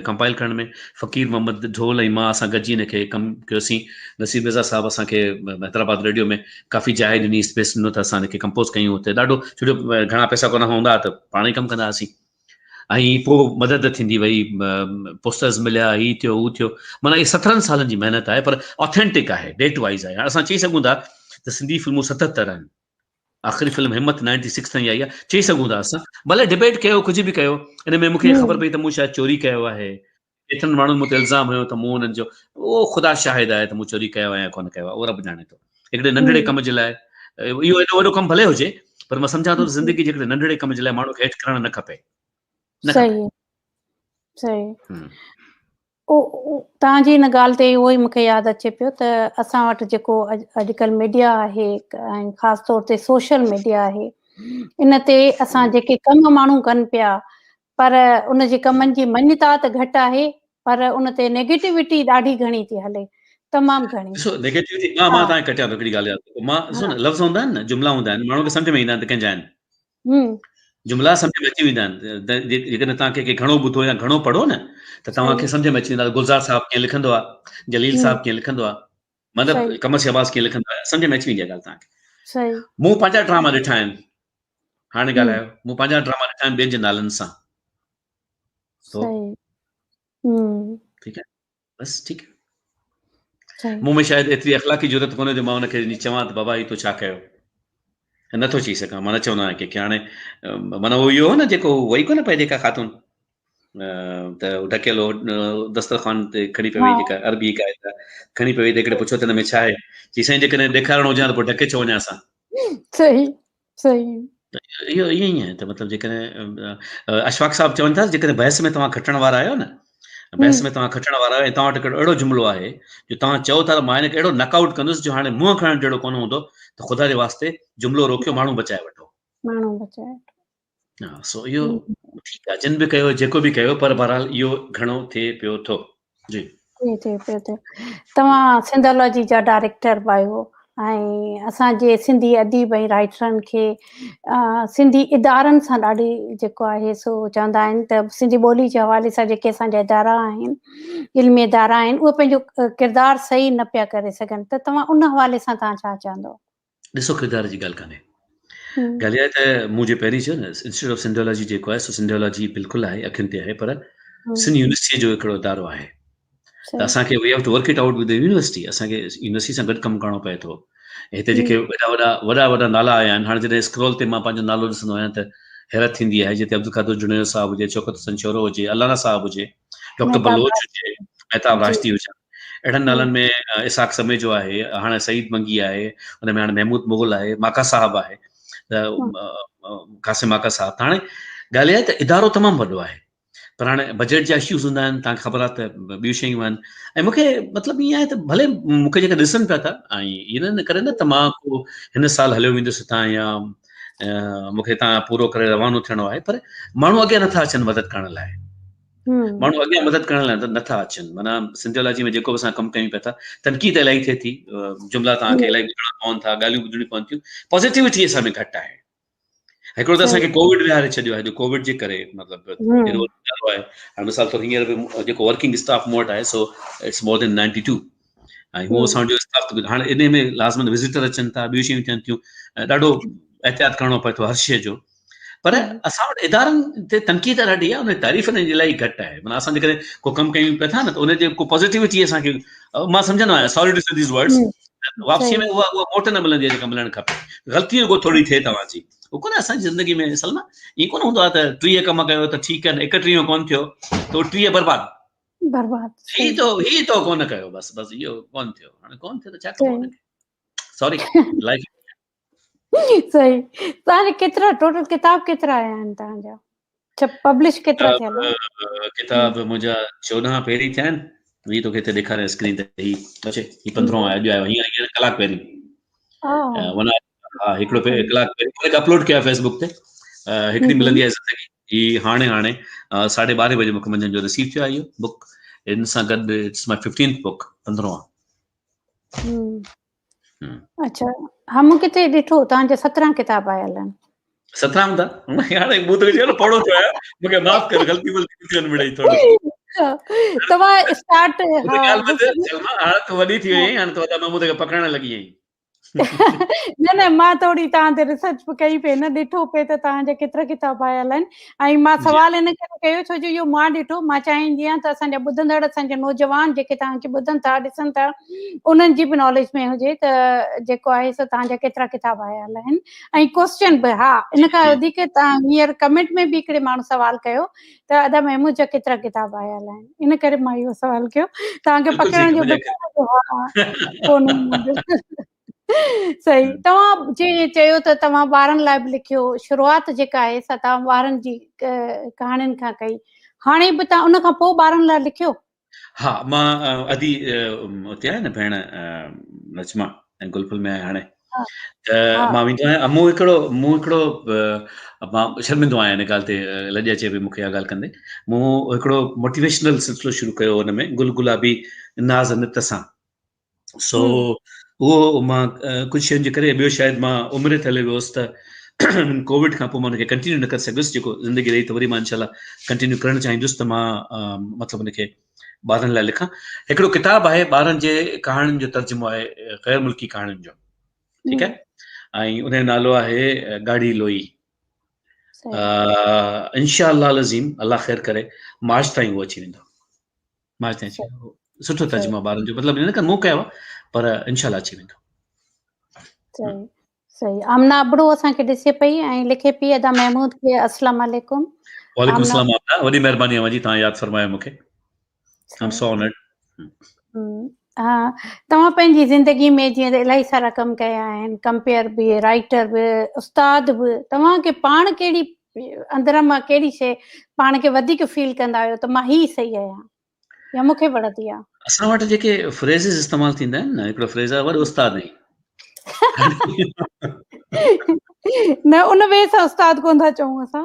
ڪمپائل ڪرڻ ۾ فقير محمد ڍول ۽ مان اسان گڏجي ان کي ڪم ڪيوسين نصير مرزا صاحب اسان کي حيدرآباد ريڊيو ۾ ڪافي جاء ڏني اسپيس ڏنو ته اسان ان کي ڪمپوز ڪيون اتي ڏاڍو ڇو جو گهڻا پئسا ڪونه هوندا ته پاڻ ئي ڪم ڪندا هئاسين ۽ پوء مدد ٿيندي وئي پوسٽرز مليا هي ٿيو هو ٿيو معنيٰ هي سترهن سالن جي محنت آهي پر آٿينٽڪ آهي ڊيٽ وائز آهي اسان چئي سگهون ٿا ته سنڌي فلمون 77 آهن آخري فلم همت 96 تائين آئي آهي چئي سگهون ٿا اسان ڀلي ڊبيٽ ڪيو ڪجهه به ڪيو ان ۾ مونکي خبر پئي ته مون شايد چوري ڪيو آهي ڪيترن ماڻهن مون تي الزام هنيو ته مون انهن جو اهو خدا شاهد آهي ته مون چوري ڪيو آهي يا ڪونه ڪيو آهي اهو رب ڄاڻي ٿو هڪڙي ننڍڙي ڪم جي لاء اهو ايڏو وڏو ڪم ڀلي هجي پر مان سمجهان ٿو ته زندگي جي هڪڙي ننڍڙي ڪم جي لاء ماڻهو کي هيٺ ڪرڻ نه کپي نه صحيح صحيح توهان جي ان ڳالهه تي اهو ئي مون کي ياد اچي پيو ته اسان وٽ جيڪو اڄڪلهه ميڊيا آهي ۽ خاص طور تي سوشل ميڊيا آهي ان تي اسان جيڪي ڪم ماڻهو ڪن پيا پر ان جي ڪمن جي مڃتا ته گهٽ آهي پر ان تي نيگيٽيوٽي ڏاڍي گهڻي ٿي هلي تمام گهڻي. ڏسو نيگيٽيوٽي مان مان توهان کي ڪٽيان ٿو هڪڙي ڳالهه ياد رکو مان ڏسو نه لفظ هوندا آهن نه جملا هوندا آهن ماڻهو کي سمجهه ۾ ايندا آهن ته ڪنهن جا آهن. جملا سمجهه ۾ اچي ويندا آهن جيڪڏهن توهان ڪنهن کي گهڻو ٻڌو يا گهڻو پڙهو نه ته توهان کي سمجهه ۾ اچي ويندا گلزار صاحب ڪيئن لکندو آهي جليل صاحب ڪيئن لکندو آهي مطلب قمر شهباز ڪيئن لکندو آهي سمجهه ۾ اچي ويندي آهي ڳالهه توهان کي مون پنهنجا ڊراما ڏٺا آهن هاڻي ڳالهايو مون پنهنجا ڊراما ڏٺا آهن ٻين جي نالن سان ٺيڪ آهي بس ٺيڪ آهي مون ۾ شايد ايتري اخلاقي جرئت ڪونهي جو مان ان کي وڃي چوان ته بابا هي تو ڇا ڪيو نٿو چئي سگهان مان نه چوندو آهيان ڪنهن کي هاڻي معنيٰ اهو اهو هو نه جيڪو وئي ڪونه پئي جيڪا خاتون ته ڍڪيل هو دسترخوان تي کڻي پئي وئي جيڪا عربي هڪ آيت کڻي پئي وئي ته هڪڙي پڇيو ته هن ۾ ڇا آهي چي سائين جيڪڏهن ڏيکارڻو هجي ها ته پوء ڍڪي ڇو وڃان اسان صحيح صحيح اهو ائين ئي آهي ته مطلب جيڪڏهن اشفاق صاحب چون ٿا جيڪڏهن بحث ۾ توهان کٽڻ وارا آهيو نه بحث ۾ توهان کٽڻ وارا آهيو ۽ توهان وٽ هڪڙو اهڙو جملو آهي جو توهان چئو ٿا ته مان هن کي اهڙو ناڪ آئوٽ ڪندس جو هاڻي منهن کڻڻ جهڙو ڪونه هوندو ته خدا جي واسطي جملو روڪيو ماڻهو بچائي وٺو ماڻهو بچائي وٺو ها سو اهو ٺيڪ آهي جن به ڪيو جيڪو به ڪيو پر بهرحال اهو گهڻو ٿئي پيو ٿو جي جي جي پيو ٿئي توهان سنڌالاجي جا ڊائريڪٽر به آهيو ۽ اسان جي سنڌي اديب ۽ رائٽرن کي سنڌي ادارن سان ڏاڍي جيڪو آهي سو چوندا آهن ته سنڌي ٻولي جي حوالي سان جيڪي اسان جا ادارا آهن علمي ادارا آهن اهي پنهنجو ڪردار صحيح نه پيا ڪري سگهن ته توهان ان حوالي سان توهان ڇا چوندو؟ ڏسو ڪردار جي ڳالهه ڪانهي ڳالهه اها آهي ته مون جي پهرين چيو نه انسٽيٽيوٽ آف سنڌيالاجي جيڪو آهي سو سنڌيالاجي بلڪل آهي اکين تي آهي پر سنڌ يونيورسٽي جو هڪڙو ادارو آهي ته اسان کي we have to work it out with university اسان کي يونيورسٽي سان گڏ ڪم ڪرڻو پئي ٿو هتي جيڪي وڏا وڏا وڏا وڏا نالا آيا آهن هاڻي جڏهن اسڪرول تي مان پنهنجو نالو ڏسندو آهيان ته حيرت ٿيندي آهي جتي عبدالقادر جوڻيجو صاحب هجي شوڪت حسين شورو هجي الانا صاحب هجي ڊاڪٽر بلوچ هجي مهتاب راشدي هجن اهڙن نالن ۾ اسحاق سميجو آهي، هاڻي سعيد منگي آهي، ان ۾ هاڻي محمود مغل آهي، ماڪا صاحب آهي، قاسم ماڪا صاحب ته هاڻي ڳالهه اها آهي ته ادارو تمام وڏو آهي پر هاڻي بجيٽ جا اشوز هوندا آهن تان خبر آهي ته ٻيون شيون آهن ۽ مونکي مطلب ائين آهي ته ڀلي مونکي جيڪا ڏسن پيا ٿا ۽ ائين نه ڪري نه ته مان ڪو هن سال هليو ويندس هتان يا مونکي هتان پورو ڪري روانو ٿيڻو آهي پر ماڻهو اڳيان نٿا اچن مدد ڪرڻ لاء ماڻهو اڳيان مدد ڪرڻ لاء نٿا اچن معنيٰ سنڌيالاجي ۾ جيڪو به اسان ڪم ڪيون پيا ٿا تنقيد الاهي ٿئي ٿي جملا توهان کي الاهي ٻڌڻا پون ٿا ڳالهيون ٻڌڻيون پون ٿيون پازيٽيوٽي اسان ۾ گهٽ آهي هڪڙو ته اسان کي ڪووڊ ويهاري ڇڏيو آهي جو ڪووڊ جي ڪري مطلب ايڏو وڏو آهي هاڻي مثال طور هينئر به جيڪو ورڪنگ اسٽاف مون وٽ آهي سو it's more than 92 ۽ هو اسان جو اسٽاف هاڻي ان ۾ لازمن وزيٽر اچن ٿا ٻيون شيون ٿين ٿيون ڏاڍو احتياط ڪرڻو پئي ٿو هر شيء جو پر اسان وٽ ادارن تي تنقيد ڏاڍي آهي ان جي تعريف انهن جي الاهي گهٽ آهي معنيٰ اسان جيڪڏهن ڪو ڪم ڪيون پيا ٿا نه ته ان جي ڪو پازيٽيوٽي اسان کي مان سمجهندو آهيان sorry to see these words واپسي ۾ اها اها موٽ نه ملندي آهي جيڪا ملڻ کپي غلطي رڳو ٿوري ٿئي توهان جي اهو ڪونه اسان جي زندگي ۾ سلميٰ ائين ڪونه هوندو آهي ته 30 ڪم ڪيو ته ٺيڪ آهن 31 ڪونه ٿيو ته 30 برباد برباد هي تو هي تو ڪونه ڪيو بس بس اهو ڪونه ٿيو هاڻي ڪونه ٿيو ته ڇا ڪبو ان کي سوري لائف صحيح توهان جا ڪيترا ٽوٽل ڪتاب ڪيترا آيا آهن توهان جا ڇا پبلش ڪيترا ٿيل آهن ڪتاب منهنجا 14 پهرين ٿيا آهن هي توکي هتي ڏيکاريان اسڪرين تي هي اچي هي 15 آيو اڄ آيو هينئر هينئر ڪلاڪ پهرين ها هڪڙو ڪلاڪ پهرين اپلوڊ ڪيا فيسبوڪ تي هڪڙي ملندي آهي زندگي هي هاڻي هاڻي ساڍي ٻارهين بجي مونکي منجهند جو رسيو ٿيو آهي اهو بڪ ان سان گڏ it's my fifteenth book پندرهون اڇا ها مون ڪٿي ڏٺو توهان جا 17 ڪتاب آيل آهن 17 هوندا هاڻي مون ته چيو پوڙهو ٿيو آهيان مون کي معاف ڪر غلطي ولتي ٿي وڃي مڙئي ٿورو توهان اسٽارٽ ها هاڻي تون وڏي ٿي وئي هاڻي تو ادا محمود کي پڪڙڻ لڳي آهين نه نه مان ٿوري توهان تي ريسرچ به ڪئي پئي نه ڏٺو پئي ته توهان جا ڪيترا ڪتاب آيل آهن ۽ مان سوال ان ڪري ڪيو ڇو جو اهو مان ڏٺو مان چاهيندي آهيان ته اسان جا ٻڌندڙ اسان جا نوجوان جيڪي توهان کي ٻڌن ٿا ڏسن ٿا انهن جي به ناليج ۾ هجي ته جيڪو آهي سو توهان جا ڪيترا ڪتاب آيل آهن ۽ ڪوسچن به ها ان کان وڌيڪ توهان هينئر ڪمينٽ ۾ به هڪڙي ماڻهو سوال ڪيو ته ادا محمود جا ڪيترا ڪتاب آيل آهن ان ڪري مان اهو سوال ڪيو توهان کي پڪڙڻ جو صحيح توهان جي چيو ته توهان ٻارن لاء به لکيو شروعات جيڪا آهي سا توهان ٻارن جي ڪهاڻين کان ڪئي هاڻي به توهان ان کان پوء ٻارن لاء لکيو ها مان ادي اتي آهي نه ڀيڻ نجما ۽ گل ڦل ۾ آهي هاڻي ته مان ويندو آهيان مون هڪڙو مون هڪڙو مان شرمندو آهيان ان ڳالهه تي لڄ اچي پئي مونکي اها ڳالهه ڪندي مون هڪڙو موٽيويشنل سلسلو شروع ڪيو ان ۾ گل گلابي ناز نت سان سو اهو مان ڪجهه شين جي ڪري ٻيو شايد مان عمري تي هليو ويو هوس ته ڪووڊ کان پوء مان ان کي ڪنٽينيو نه ڪري سگهيس جيڪو زندگي رهي ته وري مان انشاء الله ڪنٽينيو ڪرڻ چاهيندس ته مان مطلب ان کي ٻارن لاء لکان هڪڙو ڪتاب آهي ٻارن جي ڪهاڻين جو ترجمو آهي غير ملڪي ڪهاڻين جو ٺيڪ آهي ۽ ان جو نالو آهي ڳاڙهي لوئي انشاء الله العظيم الله خير ڪري مارچ تائين اهو اچي ويندو مارچ تائين اچي ويندو سٺو ترجمو ٻارن جو مطلب نه مون ڪيو پر انشاء الله اچي ويندو صحيح صحيح آمنا ابڙو اسان کي ڏسي پئي ۽ لکي پئي ادا محمود کي السلام عليڪم وعليڪم السلام آمنا وڏي مهرباني اوهان جي توهان ياد فرمايو مون کي آئي ايم سو آنرڊ ها توهان پنهنجي زندگي ۾ جيئن ته الاهي سارا ڪم ڪيا آهن ڪمپيئر به رائيٽر به استاد به توهان کي پاڻ ڪهڙي اندر مان ڪهڙي شي پاڻ کي وڌيڪ فيل ڪندا آهيو ته مان هي صحيح آهيان يا مون کي وڻندي آهي اسان وٽ جيڪي فريزز استعمال ٿيندا آهن نه هڪڙو فريز آهي وڏو استاد آهين نه ان وي سان استاد ڪون ٿا چئون اسان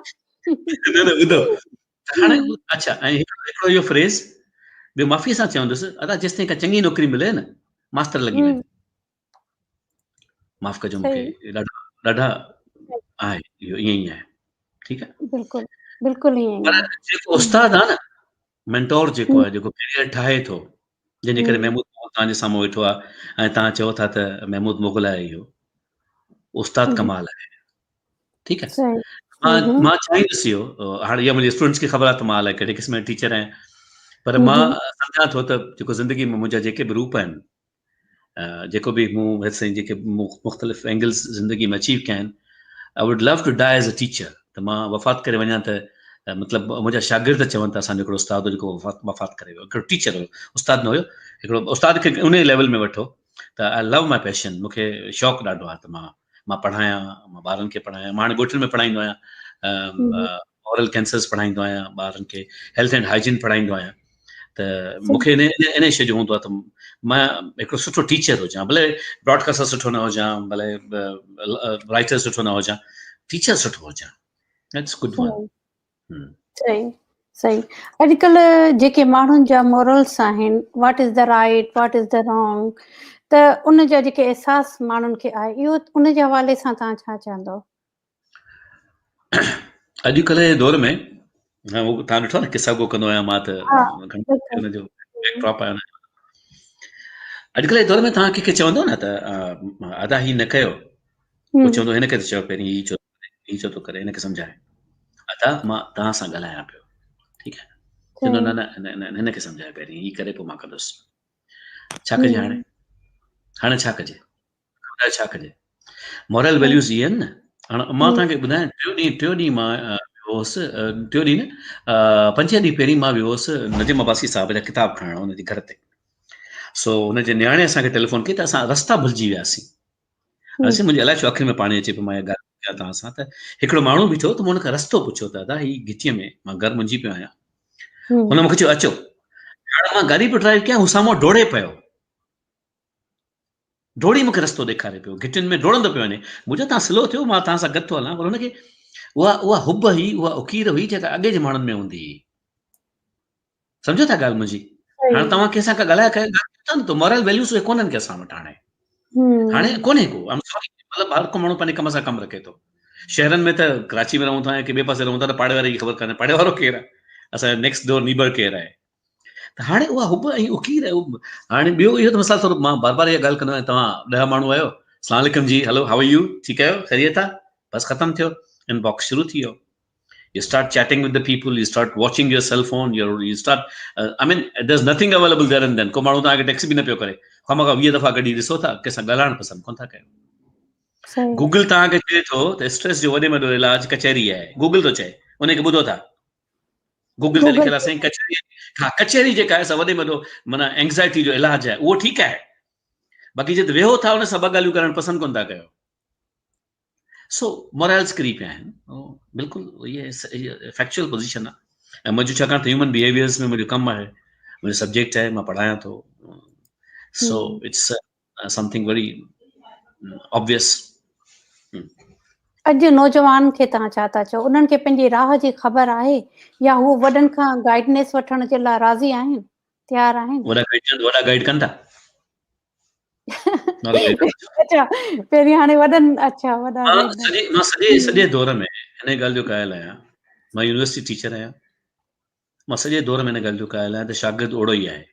نه نه ٻڌو هاڻي اڇا ۽ هڪڙو اهو فريز ٻيو معافي سان چوندس ادا جيستائين ڪا چڱي نوڪري ملي نه ماستر لڳي وڃ معاف ڪجو مونکي ڏاڍا ڏاڍا آهي اهو ائين ئي آهي ٺيڪ آهي بلڪل بلڪل ائين پر جيڪو استاد آهي نه مينٽور جيڪو آهي جيڪو ڪيريئر ٺاهي ٿو جنهن جي ڪري محمود مغل توهان جي سامهون ويٺو آهي ۽ توهان چئو ٿا ته محمود مغل آهي اهو استاد ڪمال آهي ٺيڪ آهي مان مان چاهيندس اهو هاڻي اها منهنجي اسٽوڊنٽس کي خبر آهي ته مان الائي ڪهڙي قسم جو ٽيچر آهيان پر مان سمجهان ٿو ته جيڪو زندگي ۾ منهنجا جيڪي به روپ آهن جيڪو به مون هيس تائين جيڪي مختلف اينگلز زندگي ۾ اچيو ڪيا آهن I would love to die as a teacher ته مان وفات ڪري وڃان ته مطلب منهنجا شاگرد چون ته اسان جو هڪڙو استاد هو جيڪو وفات وفات ڪري ويو هڪڙو ٽيچر هيو استاد نه هيو هڪڙو استاد کي ان ليول ۾ وٺو ته آء لو مائي پيشن مون کي شوق ڏاڍو آهي ته مان مان پڙهايان مان ٻارن کي پڙهايان مان هاڻي ڳوٺن ۾ پڙهائيندو آهيان اورل ڪينسرز پڙهائيندو آهيان ٻارن کي هيلٿ اينڊ هائجين پڙهائيندو آهيان ته مون کي ان ان شيء جو هوندو آهي ته مان هڪڙو سٺو ٽيچر هجان ڀلي براڊڪاسٽر سٺو نه هجان ڀلي رائٽر سٺو نه هجان ٽيچر سٺو هجان that's good one صحيح صحيح اڄڪلهه جيڪي ماڻهن جا مورلس آهن what is the right what is the wrong ته ان جا جيڪي احساس ماڻهن کي آهي اهو ان جي حوالي سان توهان ڇا چوندو اڄڪلهه جي دور ۾ ها هو توهان ڏٺو نه قصا گو ڪندو آهيان مان ته ان جو بيڪ ڊراپ آهي اڄڪلهه جي دور ۾ توهان ڪنهن کي چوندو نه ته ادا هي نه ڪيو هو چوندو هن کي ته چئو پهرين هي ڇو هي ڇو ٿو ڪري هن کي سمجهائي ادا مان توهان سان ڳالهايان پيو ٺيڪ آهي چوندو نه نه هن کي سمجهائي پهرين هي ڪري پوء مان ڪندس ڇا ڪجي هاڻي هاڻي ڇا ڪجي ٻڌايو ڇا ڪجي مورل ويليوز اهي آهن نه هاڻي مان توهان کي ٻڌايان ٽيون ڏينهن ٽيون ڏينهن مان ويو هوس ٽيون ڏينهن نه پنجين ڏينهن پهرين مان ويو هوس نجم عباسي صاحب جا ڪتاب کڻڻ هن جي گهر تي سو هن جي نياڻي اسان کي ٽيليفون ڪئي ته اسان رستا ڀلجي وياسين اسين منهنجي الائي ڇو اکين ۾ پاڻي اچي پيو مان اها ڳالهه ڪيان توهان سان ته هڪڙو ماڻهو بيٺو ته مون هن کان رستو پڇيو ته ادا هي گهٽيء ۾ مان گهر منجهي پيو آهيان هن مونکي چيو اچو هاڻي مان گاڏي پيو ڊرائيو ڪيان هو سامهون ڊوڙي پيو ڊوڙي مونکي رستو ڏيکاري پيو گهٽين ۾ ڊوڙندو پيو وڃي مون چيو توهان سلو ٿيو مان توهان سان گڏ ٿو هلان پر هن کي اها اها حب هئي، اها اڪير هئي جيڪا اڳي جي ماڻهن ۾ هوندي هئي. سمجهو ٿا ڳالهه منهنجي؟ هاڻي توهان ڪنهن سان ڪا ڳالهائي ڪيو ٿا نه ته مورل ويليوز اهي ڪونهن ڪي اسان وٽ هاڻي. هاڻي ڪونهي ڪو. I'm sorry مطلب هر ڪو ماڻهو پنهنجي ڪم سان ڪم رکي ٿو. شهرن ۾ ته ڪراچي ۾ رهون ٿا يا ڪنهن ٻئي پاسي رهون ٿا ته پاڙي واري جي خبر ڪانهي پاڙي وارو ڪير آهي، اسان جو نيڪسٽ ڊور نيبر ڪير آهي. ته هاڻي اها حب ۽ اڪير هاڻي ٻيو اهو ته مثال طور مان بار بار اها ڳالهه ڪندو آهيان توهان ڏهه ماڻهو آهيو السلام عليڪم جي هلو how are you ٺيڪ آهيو خيريت آهي بس ختم ٿيو ان باڪس شروع ٿي ويو you start chatting with the people you start watching your cell phone you, you start I mean there's nothing available there and then کو ماڻهو توهان کي ٽيڪسي به نه پيو ڪري خامخا 20 دفعا گڏي ڏسو ٿا ڪنهن سان ڳالهائڻ پسند ڪون ٿا ڪيو گوگل توهان کي چئي ٿو ته اسٽريس جو وڏي ۾ وڏو علاج ڪچهري آهي گوگل ٿو چئي ان کي ٻڌو ٿا گوگل تي لکيل آهي سائين ڪچهري ها ڪچهري جيڪا آهي سا وڏي ۾ وڏو معنيٰ اينگزائٽي جو علاج آهي اهو ٺيڪ آهي باقي جي ويهو ٿا ان سان ٻه ڳالهيون ڪرڻ پسند ڪون ٿا ڪيو سو مورالز ڪري پيا آهن بلڪل اهي فيڪچوئل پوزيشن آهي ۽ منهنجو ڇاڪاڻ ته هيومن بيهيويئرز ۾ منهنجو ڪم آهي منهنجو سبجيڪٽ آهي مان پڙهايان ٿو سو it's something very obvious. اڄ نوجوان کي توهان ڇا ٿا چئو انهن کي پنهنجي راهه جي خبر آهي يا هو وڏن کان گائيڊنس وٺڻ جي لاء راضي آهن تيار آهن؟ وڏا گائيڊ وڏا گائيڊ ڪن ٿا. اڇا پهرين هاڻي وڏن اڇا وڏا مان سڄي مان سڄي سڄي دور ۾ هن ڳالهه جو قائل آهيان مان يونيورسٽي ٽيچر آهيان مان سڄي دور ۾ هن ڳالهه جو قائل آهيان ته شاگرد اوڙو ئي آهي.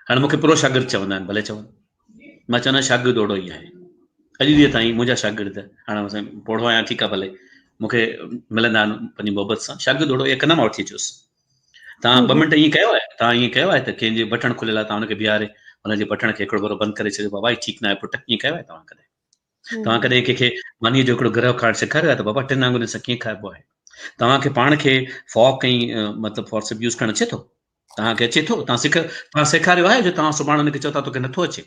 هاڻي مون کي پرو شاگرد چوندا آهن، ڀلي چون. مان چوندو آهيان شاگرد اوڙو ئي آهي. اڄ ڏينهن تائين منهنجا شاگرد، هاڻي مان پوڙهو آهيان ٺيڪ آهي ڀلي، مون کي ملندا آهن پنهنجي محبت سان، شاگرد اوڙو ئي ڪندا مان وٺي اچوس. توهان ٻه منٽ ائين ڪيو آهي؟ توهان ائين ڪيو آهي ته ڪنهن جي بٽڻ کليل آهي توهان ان کي بيهاري ان جي بٽڻ کي هڪڙو ڀيرو بند ڪري ڇڏيو بابا هي ٺيڪ ناهي پٽ، ائين ڪيو آهي توهان ڪڏهن؟ توهان ڪڏهن ڪنهن کي مانيء جو هڪڙو گرهه کائڻ سيکاريو آهي ته بابا ٽن آڱرين سان ڪيئن کائبو آهي؟ توهان کي پاڻ کي فارڪ ۽ مطلب فارسيپ يوز ڪرڻ اچي ٿو؟ توهان کي اچي ٿو؟ توهان سک توهان سيکاريو آهي جو توهان سڀاڻي ان کي چئو ٿا توکي نٿو اچي؟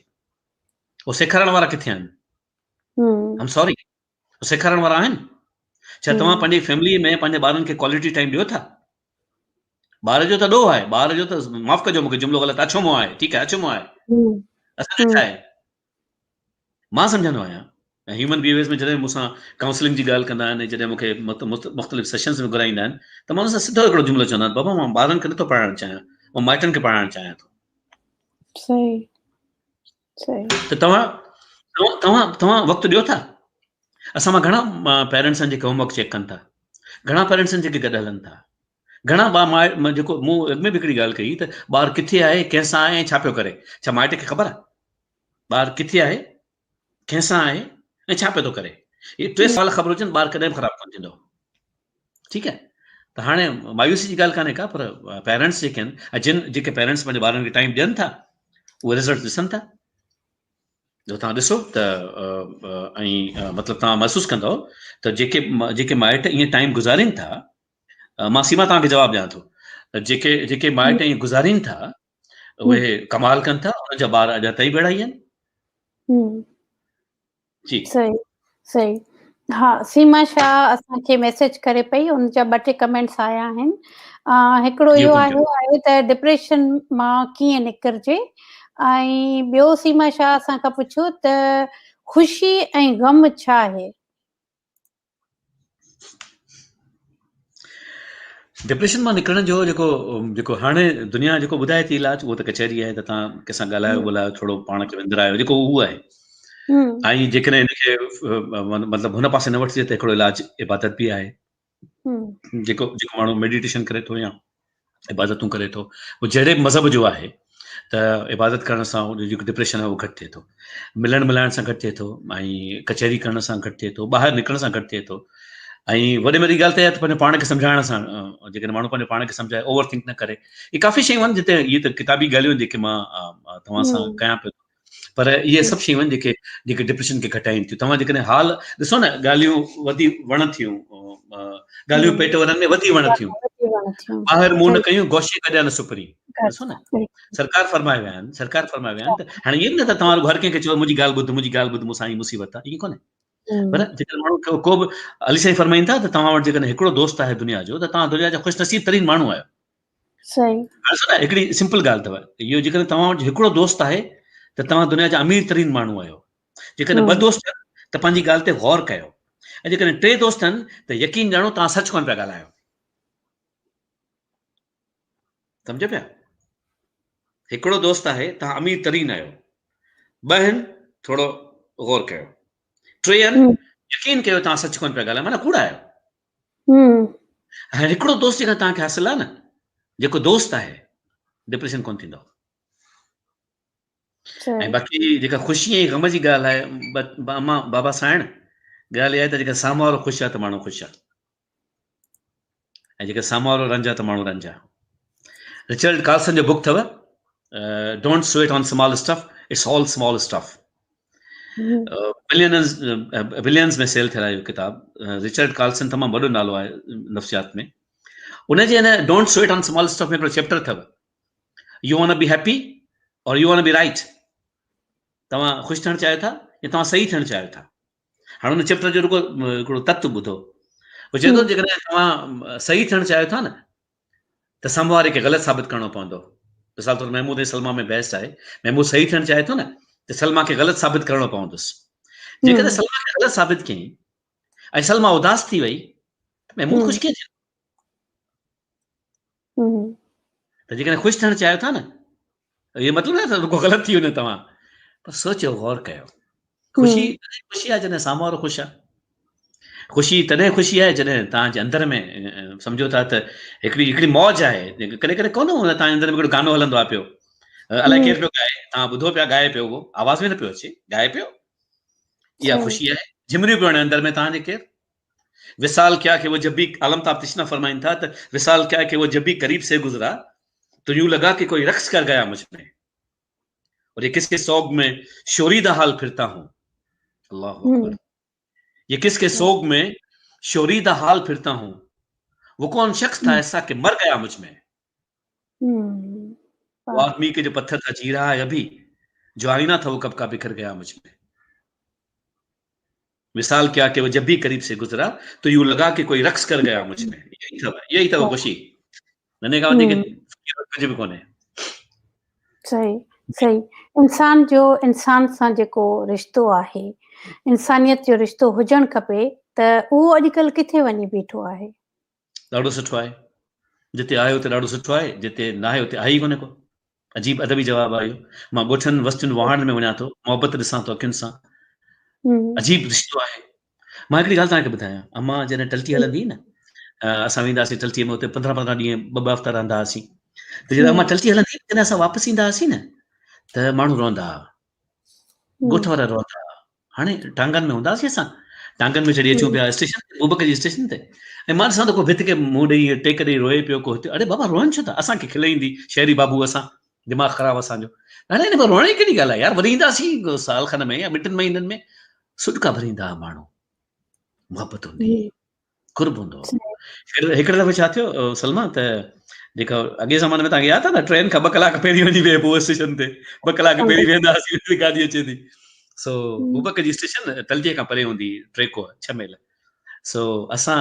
اهو سيکارڻ وارا ڪٿي آهن؟ I'm sorry سيکارڻ وارا آهن؟ ڇا توهان پنهنجي فيملي ۾ پنهنجي ٻارن کي ڪوالٽي ٽائيم ڏيو ٿا؟ ٻار جو ته ڏوهه آهي ٻار جو ته معاف ڪجو مونکي جملو غلط اڇو منهن آهي ٺيڪ آهي اڇو منهن آهي اسان جو ڇا آهي مان سمجهندو آهيان ۽ هيومن بيهيويئرز ۾ جڏهن مون سان ڪائونسلنگ جي ڳالهه ڪندا آهن ۽ جڏهن مون کي مختلف سيشنز ۾ گهرائيندا آهن ته مان ان سان سڌو هڪڙو جملو چوندو آهيان بابا مان ٻارن کي نٿو پڙهائڻ چاهيان مان مائٽن کي پڙهائڻ چاهيان ٿو. صحيح صحيح. ته توهان توهان توهان وقت ڏيو ٿا؟ اسان مان گهڻا پيرنٽس آهن جيڪي هوم ورڪ چيڪ ڪن ٿا، گهڻا پيرنٽس آهن جيڪي گڏ هلن ٿا، گهڻا ٻا مائٽ جيڪو مون اڳ ۾ به هڪڙي ڳالهه ڪئي ته ٻار ڪٿي آهي، ڪنهن سان آهي ۽ ڇا پيو ڪري، ڇا مائٽ کي خبر آهي؟ ٻار ڪٿي آهي، ڪنهن سان آهي ۽ ڇا پيو ٿو ڪري؟ اهي ٽي سوال خبر هجن ٻار ڪڏهن به خراب ڪونه ٿيندو. ٺيڪ آهي ته هاڻي مايوسي جي ڳالهه ڪانهي ڪا پر پيرنٽس جيڪي آهن ۽ جن جيڪي پيرنٽس پنهنجي ٻارن کي ٽائيم ڏين ٿا اهي رزلٽ ڏسن ٿا جو تان ڏسو ته ۽ مطلب تان محسوس ڪندو ته جيڪي جيڪي مائٽ ائين ٽائيم گذارين ٿا مان سيما تان کي جواب ڏيان ٿو جيڪي جيڪي مائٽ ائين گذارين ٿا اهي ڪمال ڪن ٿا انهن جا ٻار اڃا تائين ڀيڙا ئي آهن. جي صحيح صحيح ها سيما شاهه اسان کي ميسيج ڪري پئي ان جا ٻه ٽي ڪمينٽس آيا آهن هڪڙو اهو آيو آهي ته ڊپريشن مان ڪيئن نڪرجي ۽ ٻيو سيما شاهه اسان کان پڇيو ته خوشي ۽ غم ڇا آهي؟ ڊپريشن مان نڪرڻ جو جيڪو جيڪو هاڻي دنيا جيڪو ٻڌائي ٿي علاج اهو ته ڪچهري آهي ته تان ڪنهن سان ڳالهايو ٻولايو ٿورو پاڻ کي وندرايو جيڪو اهو آهي ۽ جيڪڏهن هن کي مطلب هن پاسي نه وٺجي ته هڪڙو علاج عبادت به آهي جيڪو جيڪو ماڻهو ميڊيٽيشن ڪري ٿو يا عبادتون ڪري ٿو هو جهڙي به مذهب جو آهي ته عبادت ڪرڻ سان ان جو جيڪو ڊپريشن آهي اهو گهٽ ٿئي ٿو ملڻ ملائڻ سان گهٽ ٿئي ٿو ۽ ڪچهري ڪرڻ سان گهٽ ٿئي ٿو ٻاهر نڪرڻ سان گهٽ ٿئي ٿو ۽ وڏي ۾ وڏي ڳالهه ته اها ته پنهنجو پاڻ کي سمجهائڻ سان جيڪڏهن ماڻهو پنهنجو پاڻ کي سمجهائي اوور ٿنڪ نه ڪري اهي ڪافي شيون آهن جتي اهي ته ڪتابي ڳالهيون آهن جيڪي مان توهان سان ڪيان پيو پر اهي سڀ شيون آهن جيڪي جيڪي ڊپريشن کي گهٽائين ٿيون توهان جيڪڏهن حال ڏسو نه ڳالهيون وڌي وڻ ٿيون ڳالهيون پيٽ ورن ۾ وڌي وڻ ٿيون ٻاهر منهن نه ڪيون گوشي گڏيا نه سپري ڏسو نه سرڪار فرمائي ويا آهن سرڪار فرمائي ويا آهن ته هاڻي ائين نه ته توهان هر ڪنهن کي چئو منهنجي ڳالهه ٻڌ منهنجي ڳالهه ٻڌ مون سان هي مصيبت آهي ائين ڪونهي پر جيڪڏهن ماڻهو ڪو به علي سائين فرمائين ٿا ته توهان وٽ جيڪڏهن هڪڙو دوست آهي دنيا جو ته توهان دنيا جا خوش نصيب ترين ماڻهو آهيو صحيح. هاڻي ڏسو نه هڪڙي سمپل ڳالهه اٿو اهو جيڪڏهن توهان وٽ هڪڙو دوست آهي ته توهان دنيا جا امير ترين ماڻهو آهيو جيڪڏهن ٻه دوست آهن ته پنهنجي ڳالهه تي غور ڪيو ۽ جيڪڏهن ٽي دوست آهن ته يقين ڄاڻو توهان سچ ڪونه پيا ڳالهايو. سمجهو پيا؟ هڪڙو دوست آهي توهان امير ترين آهيو، ٻه آهن ٿورو غور ڪيو، ٽي آهن يقين ڪيو توهان سچ ڪونه پيا ڳالهايو معنيٰ ڪوڙا آهيو. هاڻي هڪڙو دوست جيڪڏهن توهان کي حاصل آهي نه، جيڪو دوست آهي، ڊپريشن ڪونه ٿيندو. ۽ باقي جيڪا خوشي ۽ غم جي ڳالهه آهي اما بابا سائڻ ڳالهه اها آهي ته جيڪا سامهون وارو خوش آهي ته ماڻهو خوش آهي ۽ جيڪا سامهون وارو رنج آهي ته ماڻهو رنج آهي. رچرڊ ڪارلسن جو بڪ اٿو don't sweat on small stuff it's all small stuff. Billions billions ۾ sale ٿيل آهي اهو ڪتاب. رچرڊ ڪارلسن تمام وڏو نالو آهي نفسيات ۾. ان جي هن don't sweat on small stuff ۾ هڪڙو چيپٽر اٿو you want be happy or you want be right, توهان خوش ٿيڻ چاهيو ٿا يا توهان صحيح ٿيڻ چاهيو ٿا. هاڻي ان چيپٽر جو رڳو هڪڙو تت ٻڌو. هو چئي ٿو جيڪڏهن توهان صحيح ٿيڻ چاهيو ٿا نه ته سامهون واري کي غلط ثابت ڪرڻو پوندو. مثال طور محمود ۽ سلميٰ ۾ بحث آهي، محمود صحيح ٿيڻ چاهي ٿو نه ته سلميٰ کي غلط ثابت ڪرڻو پوندس. جيڪڏهن سلميٰ کي غلط ثابت ڪيائين ۽ سلميٰ اداس ٿي وئي ته محمود خوش ڪيئن ٿيندو؟ ته جيڪڏهن خوش ٿيڻ چاهيو ٿا نه، اهو مطلب نه ته رڳو غلط ٿي وڃو توهان، پر سوچيو غور ڪيو. خوشي تڏهن خوشي آهي جڏهن سامهون وارو خوش آهي. خوشي تڏهن خوشي آهي جڏهن توهان جي اندر ۾ سمجهو ٿا ته هڪڙي هڪڙي موج آهي. ڪڏهن ڪڏهن ڪونه هوندو توهان جي اندر ۾ هڪڙو گانو هلندو آهي پيو، الائي ڪير پيو ڳائي، توهان ٻڌو پيا ڳائي پيو، اهو آواز ۾ نه پيو اچي، ڳائي پيو، اها خوشي آهي. جهمريون پيو هڻي اندر ۾ توهان جي ڪير. وصال ڪيا ڪه وو جب ڀي عالم تاب تشنا فرمائن ٿا ته وصال ڪيا ڪه وو جب ڀي قريب سي گذرا تو يون لگا ڪه ڪوئي رقص ڪر گيا مجھ مين اور يه ڪس ڪي سوگ مين شوريده حال ڦرتا هون. الله اڪبر. يه ڪس ڪي سوگ مين شوريده حال ڦرتا هون وو ڪون شخص ٿا ايسا ڪه مر گيا مجھ مين. وہ آدمي ڪي جو پٿر ٿا جي رها هي ابھي جو آئينا ٿا وو ڪب ڪا بکر گيا مجھ مين. مثال ڪيا ڪي وو جب ڀي قريب سي گذرا تو يون لگا ڪي ڪوئي رقص ڪر گيا مجھ مين. يهي اٿو يهي اٿو خوشي. نني کان وڌيڪ ڪجهه به ڪونهي. صحيح صحيح انسان جو انسان سان جيڪو رشتو آهي انسانيت جو رشتو هجڻ کپي ته اهو اڄڪلهه ڪٿي وڃي بيٺو آهي. ڏاڍو سٺو آهي. جتي آهي اتي ڏاڍو سٺو آهي، جتي ناهي اتي آهي ئي ڪونهي ڪو. عجيب ادبي جواب آهي اهو. مان ڳوٺن، وستين، واهڻن ۾ وڃان ٿو، محبت ڏسان ٿو اکين سان. عجيب رشتو آهي. مان هڪڙي ڳالهه توهان کي ٻڌايان، امان جڏهن ٽلٽي هلندي هئي نه، اسان ويندا هئاسين ٽلٽيء ۾ اتي پندرهن پندرهن ڏينهن ٻه ٻه هفتا رهندا هئاسين. ته جڏهن امان ٽلٽي هلندي هئي، جڏهن اسان واپس ايندا هئاسين نه ته ماڻهو روئندا هئا. ڳوٺ وارا روئندا هئا. هاڻي ٽانگن ۾ هوندا هئاسين اسان، ٽانگن ۾ چڙهي اچون پيا اسٽيشن تي، بوبڪ جي اسٽيشن تي ۽ مان ڏسان ته ڪو ڀت کي منهن ڏيئي ٽيڪ ڏيئي روئي پيو، ڪو هتي، اڙي بابا روئن ڇو ٿا؟ اسان کي کل ايندي، شهري بابو اسان، دماغ خراب اسان جو. هاڻي ان ۾ روئڻ جي ڪهڙي ڳالهه آهي يار، وري اينداسين سال کن ۾ يا ٻن ٽن مهينن ۾، سڏڪا ڀريندا هئا ماڻهو، محبت هوندي هئي. قرب هوندو هو. هڪڙي دفعي ڇا ٿيو سلميٰ ته جيڪا اڳي زماني ۾ توهان کي ياد آهي نه ٽرين کان ٻه ڪلاڪ پهرين وڃي ويهبو هو اسٽيشن تي، ٻه ڪلاڪ پهرين ويهندا هئاسين گاڏي اچي ٿي. سو بوبڪ جي اسٽيشن ٽلٽيء کان پري هوندي هئي، ٽي ڪوهه ڇهه ميل. سو اسان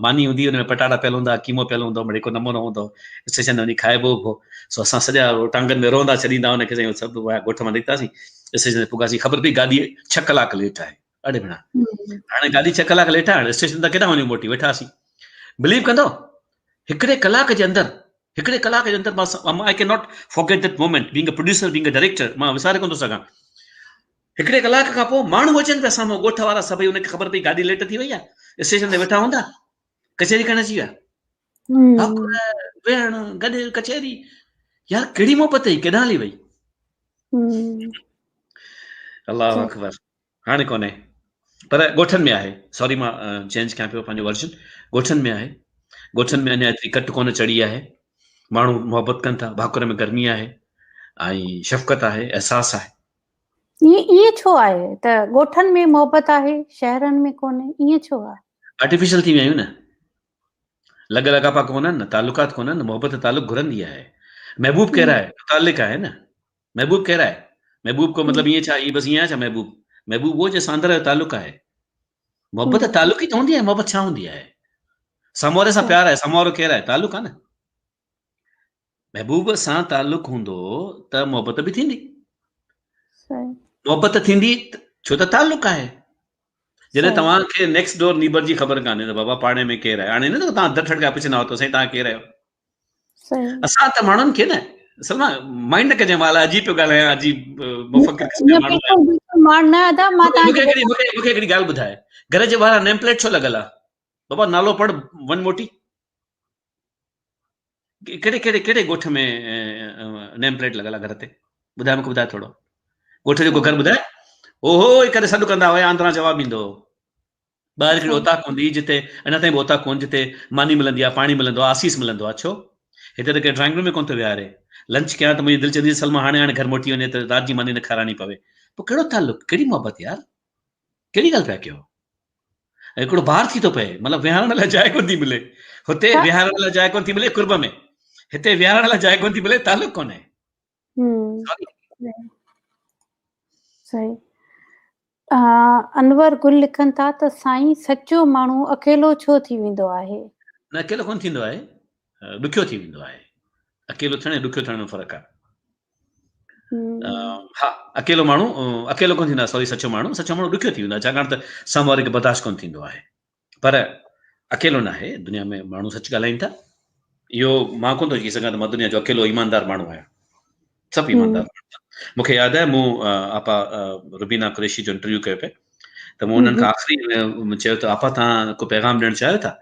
ماني هوندي هئي ان ۾ پٽاٽا پيل هوندا هئا، قيمو پيل هوندو هو، مڙئي ڪو نمونو هوندو هو. اسٽيشن تي وڃي کائبو به هو. سو اسان سڄا ٽانگن ۾ روئندا ڇڏيندا ان کي سائين سڀ ڳوٺ مان نڪتاسين اسٽيشن تي پڳاسين، خبر پئي گاڏي ڇهه ڪلاڪ ليٽ آهي. اڙي ڀيڻا هاڻي گاڏي ڇهه ڪلاڪ ليٽ آهي هاڻي اسٽيشن تان ڪيڏانهن وڃون موٽي ويٺا هئاسين بليو ڪندو هڪڙي ڪلاڪ جي اندر هڪڙي ڪلاڪ جي اندر مان I can not forget that moment being a producer being a director مان وساري ڪونه ٿو سگهان هڪڙي ڪلاڪ کان پوء ماڻهو اچن پيا سامهون ڳوٺ وارا سڀئي ان کي خبر پئي گاڏي ليٽ ٿي وئي آهي اسٽيشن تي ويٺا هوندا ڪچهري ڪرڻ اچي ويا ويهڻ گڏ ڪچهري يار ڪهڙي محبت هئي ڪيڏانهن هلي وئي الله اڪبر هاڻي ڪونهي پر ڳوٺن ۾ آهي سوري مان چينج ڪيان پيو پنهنجو ورجن ڳوٺن ۾ آهي ڳوٺن ۾ اڃا ايتري ڪٽ ڪونه چڙهي آهي ماڻهو محبت ڪن ٿا ڀاڪر ۾ گرمي آهي ۽ شفقت آهي احساس آهي. ائين ڇو آهي ته ڳوٺن ۾ محبت آهي شهرن ۾ ڪونهي ائين ڇو آهي؟ آرٽيفيشل ٿي ويا آهيون نه لڳ لاڳاپا ڪونهن نه تعلقات ڪونهن نه محبت تعلق گهرندي آهي محبوب ڪير آهي متعلق آهي نه محبوب ڪير آهي؟ محبوب ڪو مطلب ائين ڇا هي بس ائين آهي ڇا محبوب؟ محبوب اهو جنهن سان اندر جو تعلق آهي. محبت تعلق ئي ته هوندي آهي، محبت ڇا هوندي آهي؟ سامهون واري سان پيار آهي، سامهون وارو ڪير آهي؟ تعلق آهي نه. محبوب سان تعلق هوندو ته محبت به ٿيندي. محبت ٿيندي ڇو ته تعلق آهي. جڏهن توهان کي نيڪسٽ ڊور نيبر جي خبر ڪانهي ته بابا پاڙي ۾ ڪير آهي. هاڻي نه ته توهان در ٺڙڪائي پڇندا هئو ته سائين توهان ڪير آهيو؟ اسان ته ماڻهن کي نه سلميٰ مائنڊ نه ڪجانء مان الائي عجيب پيو ڳالهايان عجيب مفڪر قسم جا ماڻهو آهيون. مان نه ادا مان توهان کي مون کي هڪڙي ڳالهه ٻڌاء گهر جي ٻاهران نيم پليٽ ڇو لڳل آهي؟ بابا نالو پڙهه وڃ موٽي. ڪهڙي ڪهڙي ڪهڙي ڳوٺ ۾ نيم پليٽ لڳل آهي گهر تي ٻڌاء مونکي ٻڌاء ٿورو ڳوٺ جو ڪو گهر ٻڌاء او هو ڪري سڏ ڪندا هيا اندران جواب ايندو هو ٻاهر هڪڙي اوطاق هوندي هئي جتي اڃا تائين به اوطاق ڪون جتي ماني ملندي آهي پاڻي ملندو آهي آسيس ملندو آهي ڇو هتي ته ڪنهن ڊرائنگ روم ۾ ڪون ٿو ويهاري لنچ ڪيان ته منهنجي دل چوندي سلميٰ هاڻي هاڻي گهر موٽي وڃي ته رات جي ماني نه کارائڻي پوي پوء ڪهڙو تعلق ڪهڙي محبت يار ڪهڙي ڳالهه پيا ڪيو هڪڙو بار ٿي ٿو پئي مطلب ويهارڻ لاء جاء ڪونه ٿي ملي هتي ويهارڻ لاء جاء ڪونه ٿي ملي قرب ۾ هتي ويهارڻ لاء جاء ڪونه ٿي ملي تعلق ڪونهي. صحيح انور گل لکن ٿا ته سائين سچو ماڻهو اڪيلو ڇو ٿي ويندو آهي؟ نه اڪيلو ڪونه ٿيندو آهي ڏکيو ٿي ويندو آهي اڪيلو ٿيڻ ۽ ڏکيو ٿيڻ ۾ فرق آهي. ها اڪيلو ماڻهو اڪيلو ڪونه ٿيندو آهي سوري سچو ماڻهو سچو ماڻهو ڏکيو ٿي ويندو آهي ڇاڪاڻ ته سامهون واري کي برداشت ڪونه ٿيندو آهي پر اڪيلو نه آهي دنيا ۾ ماڻهو سچ ڳالهائين ٿا اهو مان ڪونه ٿو چئي سگهان ته مان دنيا جو اڪيلو ايماندار ماڻهو آهيان سڀ ايماندار مون کي ياد آهي مون آپا روبينا قريشي جو انٽرويو ڪيو پئي ته مون انهن کان آخري ۾ چيو ته آپا توهان ڪو پيغام ڏيڻ چاهيو ٿا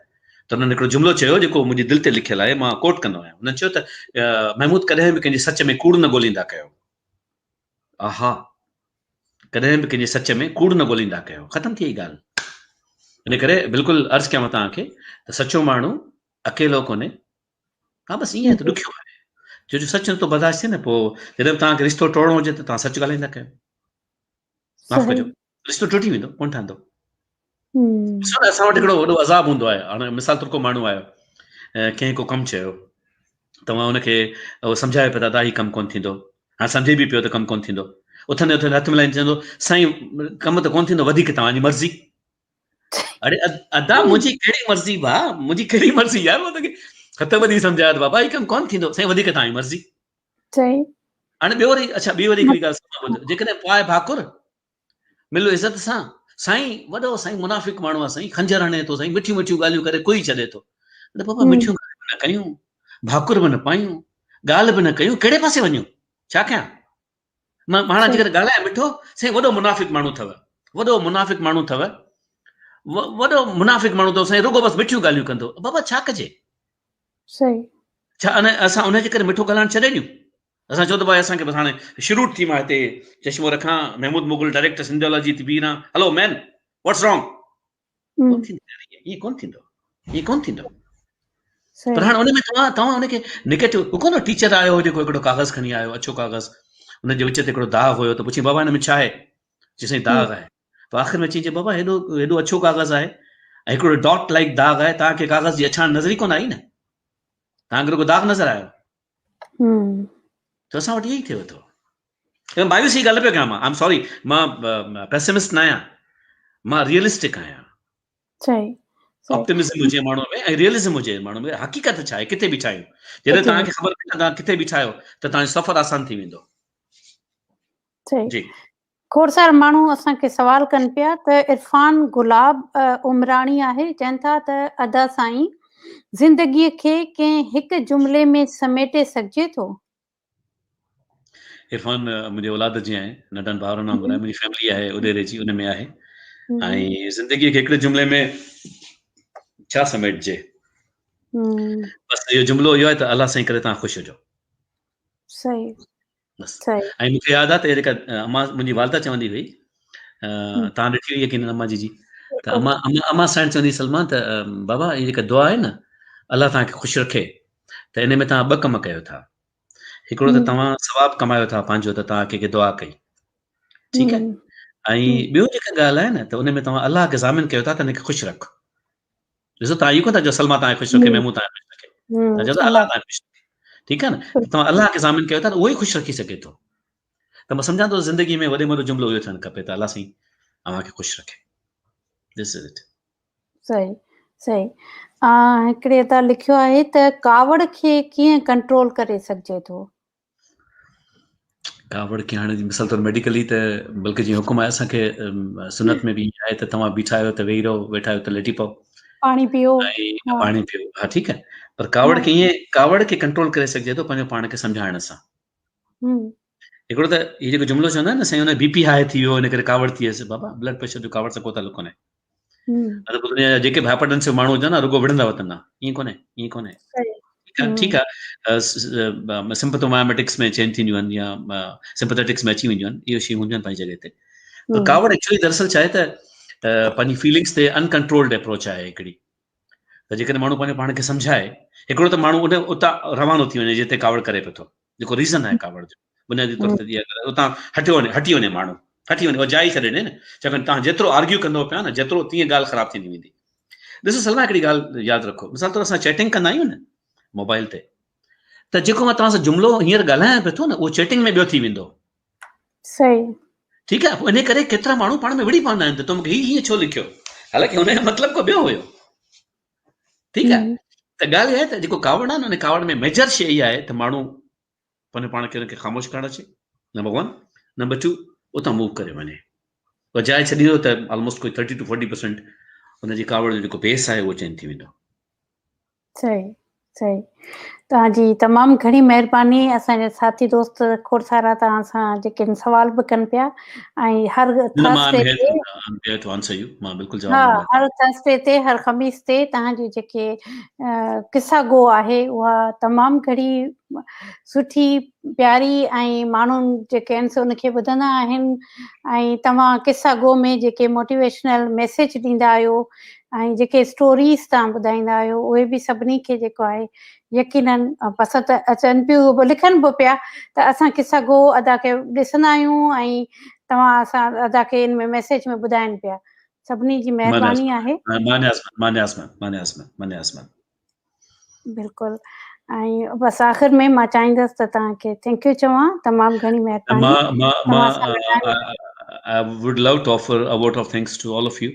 ته انهن هڪڙو جملو چيو جيڪو منهنجي دل تي لکيل آهي مان ڪوٽ ڪندو آهيان انهن چيو ته محمود ڪڏهن به ڪنهن جي سچ ۾ ڪوڙ نه ڳوليندا ڪيو آها ڪڏهن به ڪنهن جي سچ ۾ ڪوڙ نه ڳوليندا ڪيو ختم ٿي وئي ڳالهه ان ڪري بلڪل عرض ڪيان توهان کي ته سچو ماڻهو اڪيلو ڪونهي ها بس ائين ته ڏکيو آهي ڇو جو سچ نٿو برداشت ٿئي نه پوء جڏهن به توهان کي رشتو ٽوڙڻو هجي ته توهان سچ ڳالهائيندا ڪيو معاف ڪجو رشتو ٽٽي ويندو ڪونه ٺهندو ڏسو نه اسان وٽ هڪڙو وڏو عذاب هوندو آهي هاڻي مثال طور ڪو ماڻهو آيو ڪنهن ڪو ڪم چيو توهان ان کي اهو سمجهايو پيا دادا هي ڪم ڪونه ٿيندو هاڻي سمجهي به پيو ته ڪم ڪونه ٿيندو اٿندي اٿندي هٿ ملائيندي چوندو سائين ڪم ته ڪونه ٿيندو وڌيڪ توهان جي مرضي اڙي ادا منهنجي ڪهڙي مرضي ڀا منهنجي ڪهڙي مرضي يار مان توکي هٿ ٻڌي سمجهايو ته بابا هي ڪم ڪونه ٿيندو سائين وڌيڪ توهان جي مرضي صحيح هاڻي ٻيو وري اڇا ٻي وري هڪڙي ڳالهه سمجهه ٻڌ جيڪڏهن پاء ڀاڪر ملو عزت سان سائين وڏو سائين منافق ماڻهو آهي سائين خنجر هڻي ٿو سائين مٺيون مٺيون ڳالهيون ڪري ڪوئي ڇڏي ٿو اڙي بابا مٺيون ڳالهيون به نه ڪيون ڀاڪر به نه پايون ڳالهه به نه ڪيون ڪهڙي پاسي وڃون ڇا ڪيان مان هاڻي جيڪڏهن ڳالهايان مٺو سائين وڏو منافق ماڻهو اٿو وڏو منافق ماڻهو اٿو وڏو منافق ماڻهو اٿو سائين رڳو بس مٺيون ڳالهيون ڪندو بابا ڇا ڪجي صحيح ڇا ان اسان ان جي ڪري مٺو ڳالهائڻ ڇڏي ڏيون اسان چئون ته ڀائي اسان کي بس هاڻي شروع ٿي مان هتي چشمو رکان محمود مغل ڊائريڪٽر سنڌيالاجي ٿي بيهي رهان هلو مين واٽس رانگ ڪون ٿيندو ائين ڪون ٿيندو ائين ڪون ٿيندو پر هاڻي ان ۾ توهان توهان ان کي نيگيٽو ڪو نه ٽيچر آيو هو جيڪو هڪڙو ڪاغذ کڻي آيو اڇو ڪاغذ ان جي وچ تي هڪڙو داغ هيو ته پڇي بابا هن ۾ ڇا آهي چي سائين داغ آهي پوء آخر ۾ چئي بابا هيڏو هيڏو اڇو ڪاغذ آهي ۽ هڪڙو ڊاٽ لائيڪ داغ آهي توهان کي ڪاغذ جي اڇاڻ نظر ئي ڪونه آئي نه توهان کي رڳو داغ نظر آيو ته اسان وٽ ائين ئي ٿئي ٿو مايوسي ڳالهه پيو ڪيان مان آئم سوري مان پيسمسٽ نه آهيان مان ريئلسٽڪ آهيان آپٽمزم هجي ماڻهو ۾ ۽ ريئلزم هجي ماڻهو ۾ حقيقت ڇا آهي ڪٿي بيٺا آهيون جڏهن توهان کي خبر پئي نه توهان ڪٿي بيٺا آهيو ته توهان جو سفر آسان ٿي ويندو جي کوڙ سارا ماڻهو اسان کي سوال ڪن پيا ته عرفان گلاب عمراڻي آهي چون ٿا ته ادا سائين زندگي کي ڪنهن هڪ جملي ۾ سميٽي سگهجي ٿو؟ عرفان منهنجي اولاد جيان آهي ننڍن ڀائرن وانگر آهي منهنجي فيملي آهي اڏيري جي ان ۾ آهي ۽ زندگي کي هڪڙي جملي ۾ ڇا سميٽجي بس اهو جملو اهو آهي ته الله سائين ڪري توهان خوش هجو صحيح بس ۽ مونکي ياد آ ته جيڪا اما منهنجي والده چوندي هئي تان ڏٺي هئي يقينن اما جي جي ته اما اما اما سائين چوندي سلمان ته بابا هي جيڪا دعا آهي نه الله توهان کي خوش رکي ته ان ۾ توهان ٻه ڪم ڪيو ٿا هڪڙو ته توهان ثواب ڪمايو ٿا پنهنجو ته توهان ڪنهن کي دعا ڪئي ٺيڪ آهي ۽ ٻيو جيڪا ڳالهه آهي نه ته ان ۾ توهان الله کي ضامن ڪيو ٿا ته هن کي خوش رک ڏسو توهان اهو ڪونه ٿا چئو سلميٰ توهان کي خوش رکي محمود توهان کي خوش رکي توهان چئو ٿا الله توهان کي خوش رکي ٺيڪ آهي نه توهان الله کي ضامن ڪيو ٿا ته اهو ئي خوش رکي سگهي ٿو ته مان سمجهان ٿو زندگي ۾ وڏي ۾ وڏو جملو اهو ٿيڻ کپي ته الله سائين اوهان کي خوش رکي دس از it صحيح صحيح هڪڙي ادا لکيو آهي ته ڪاوڙ کي ڪيئن ڪنٽرول ڪري سگهجي ٿو؟ ڪاوڙ کي هاڻي مثال طور ميڊيڪلي ته بلڪه جيئن حڪم آهي اسان کي سنت ۾ به آهي ته توهان بيٺا آهيو ته ويهي رهو، ويٺا آهيو ته ليٽي پئو، پاڻي پيئو، ۽ پاڻي پيئو. ها ٺيڪ آهي، پر ڪاوڙ کي ائين ڪاوڙ کي ڪنٽرول ڪري سگهجي ٿو پنهنجو پاڻ کي سمجهائڻ سان. هڪڙو ته هي جيڪو جملو چوندا آهن نه سائين ان بي پي هاء ٿي ويو ان ڪري ڪاوڙ ٿي ويس، بابا بلڊ پريشر جو ڪاوڙ سان ڪو تعلق ڪونهي. مطلب دنيا جا جيڪي به هائپرٽينسو ماڻهو هجن نه رڳو وڙهندا وتندا، ائين ڪونهي، ائين ڪونهي. ٺيڪ آهي، سمپٿومائميٽڪس ۾ چينج ٿينديون آهن يا سمپٿيٽڪس ۾ اچي وينديون آهن، اهي شيون هونديون آهن پنهنجي جڳهه تي. پر ڪاوڙ ايڪچوئلي دراصل ڇا آهي ته پنهنجي فيلنگس تي انڪنٽرولڊ اپروچ آهي هڪڙي. ته جيڪڏهن ماڻهو پنهنجو پاڻ کي سمجهائي، هڪڙو ته ماڻهو ان اتان روانو ٿي وڃي جتي ڪاوڙ ڪري پيو ٿو، جيڪو ريزن آهي ڪاوڙ جو بنيادي طور تي اگر اتان هٽيو وڃي، هٽي وڃي ماڻهو، هٽي وڃي، اها جاء ئي ڇڏي ڏي نه، ڇاڪاڻ توهان جيترو آرگيو ڪندو پيا نه جيترو تيئن ڳالهه خراب ٿيندي ويندي. ڏسو سلميٰ هڪڙي ڳالهه ياد رکو، مثال طور اسان چيٽنگ ڪندا آهيون نه موبائل تي، ته جيڪو مان توهان سان جملو هينئر ڳالهايان پيو ٿو نه اهو چيٽنگ ۾ ٻيو ٿي ويندو. صحيح. ٺيڪ آهي، پوء انهي ڪري ڪيترا ماڻهو پاڻ ۾ وڙهي پوندا آهن ته تو مون کي هي هيئن ڇو لکيو، حالانڪه ان جو مطلب ڪو ٻيو هيو. ٺيڪ آهي، ته ڳالهه اها آهي ته جيڪو ڪاوڙ آهي نه ان ڪاوڙ ۾ ميجر شيء اها آهي ته ماڻهو پنهنجو پاڻ کي ان کي خاموش ڪرڻ اچي نمبر ون، نمبر ٽو اتان موو ڪري وڃي، اها جاء ڇڏيندو ته آلموسٽ ڪوئي ٿرٽي ٽو فورٽي پرسنٽ ان جي ڪاوڙ جو جيڪو بيس آهي اهو چينج ٿي ويندو. صحيح صحيح، توهان جي تمام گهڻي مهرباني. اسان جا ساٿي دوست کوڙ سارا توهان سان جيڪي سوال به ڪن پيا ۽ هر ٿرسڊي تي مان بلڪل جواب ها هر ٿرسڊي تي هر خميس تي توهان جي جيڪي قصا گو آهي اها تمام گهڻي سٺي پياري ۽ ماڻهن جيڪي آهن سو ان کي ٻڌندا آهن ۽ توهان قصا گو ۾ جيڪي موٽيويشنل ميسيج ڏيندا آهيو ۽ جيڪي اسٽوريز توهان ٻڌائيندا آهيو اهي به سڀني کي جيڪو آهي يقينن پسند اچن پيون، اهي لکن به پيا ته اسان قصا گو ادا کي ڏسندا آهيون ۽ توهان اسان ادا کي ان ۾ ميسيج ۾ ٻڌائين پيا. سڀني جي مهرباني آهي. بلڪل ۽ بس آخر ۾ مان چاهيندس ته توهان کي thank you چوان، تمام گهڻي مهرباني. مان مان I would love to offer a vote of thanks to all of you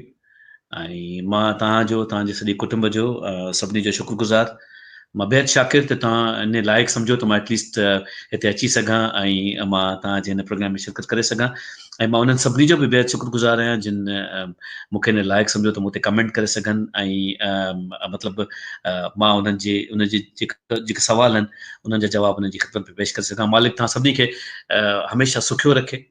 ۽ مان توهان جو توهان جي سڄي ڪٽنب جو سڀني جو شڪر گذار، مان بيحد شاڪر ته توهان ان لائق سمجهو ته مان ايٽليسٽ هتي اچي سگهان ۽ مان توهان جي هن پروگرام ۾ شرڪت ڪري سگهان ۽ مان انهن سڀني جو به بيحد شڪر گذار آهيان جن مون کي ان لائق سمجهو ته مون تي ڪمينٽ ڪري سگهن ۽ مطلب مان انهن جي ان جي جيڪا جيڪا سوال آهن انهن جا جواب انهن جي خدمت ۾ پيش ڪري سگهان. مالڪ توهان سڀني کي هميشه سکيو رکي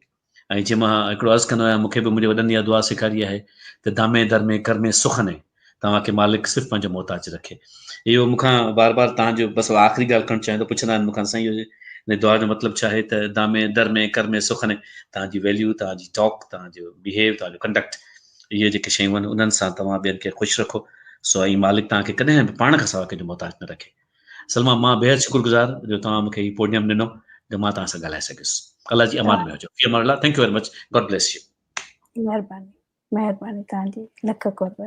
۽ جيئن مان هڪڙو عرض ڪندو آهيان مون کي به منهنجي وڏن اها دعا سيکاري آهي ته دامي در ۾ ڪر ۾ سخن توهان کي مالڪ صرف پنهنجو محتاج رکي. اهو مون کان بار بار توهان جو بس آخري ڳالهه ڪرڻ چاهيان ٿو، پڇندا آهن مون کان سائين اهو ان دعا جو مطلب ڇا آهي ته دامي در ۾ ڪر ۾ سخن توهان جي ويليو، توهان جي ٽاڪ، توهان جو بيهيو، توهان جو ڪنڊڪٽ اهي جيڪي شيون آهن انهن سان توهان ٻين کي خوش رکو سو ۽ مالڪ توهان کي ڪڏهن به پاڻ کان سواء ڪنهن جو محتاج نه رکي. سلميٰ مان بيحد شڪر گذار جو توهان مون کي هي پوڊيم ڏنو جو مان توهان سان ڳالهائي سگهيس. الله جي امان ۾ هجو. في امان الله. Thank you very much. God bless you. مهرباني مهرباني توهان جي لک قرب.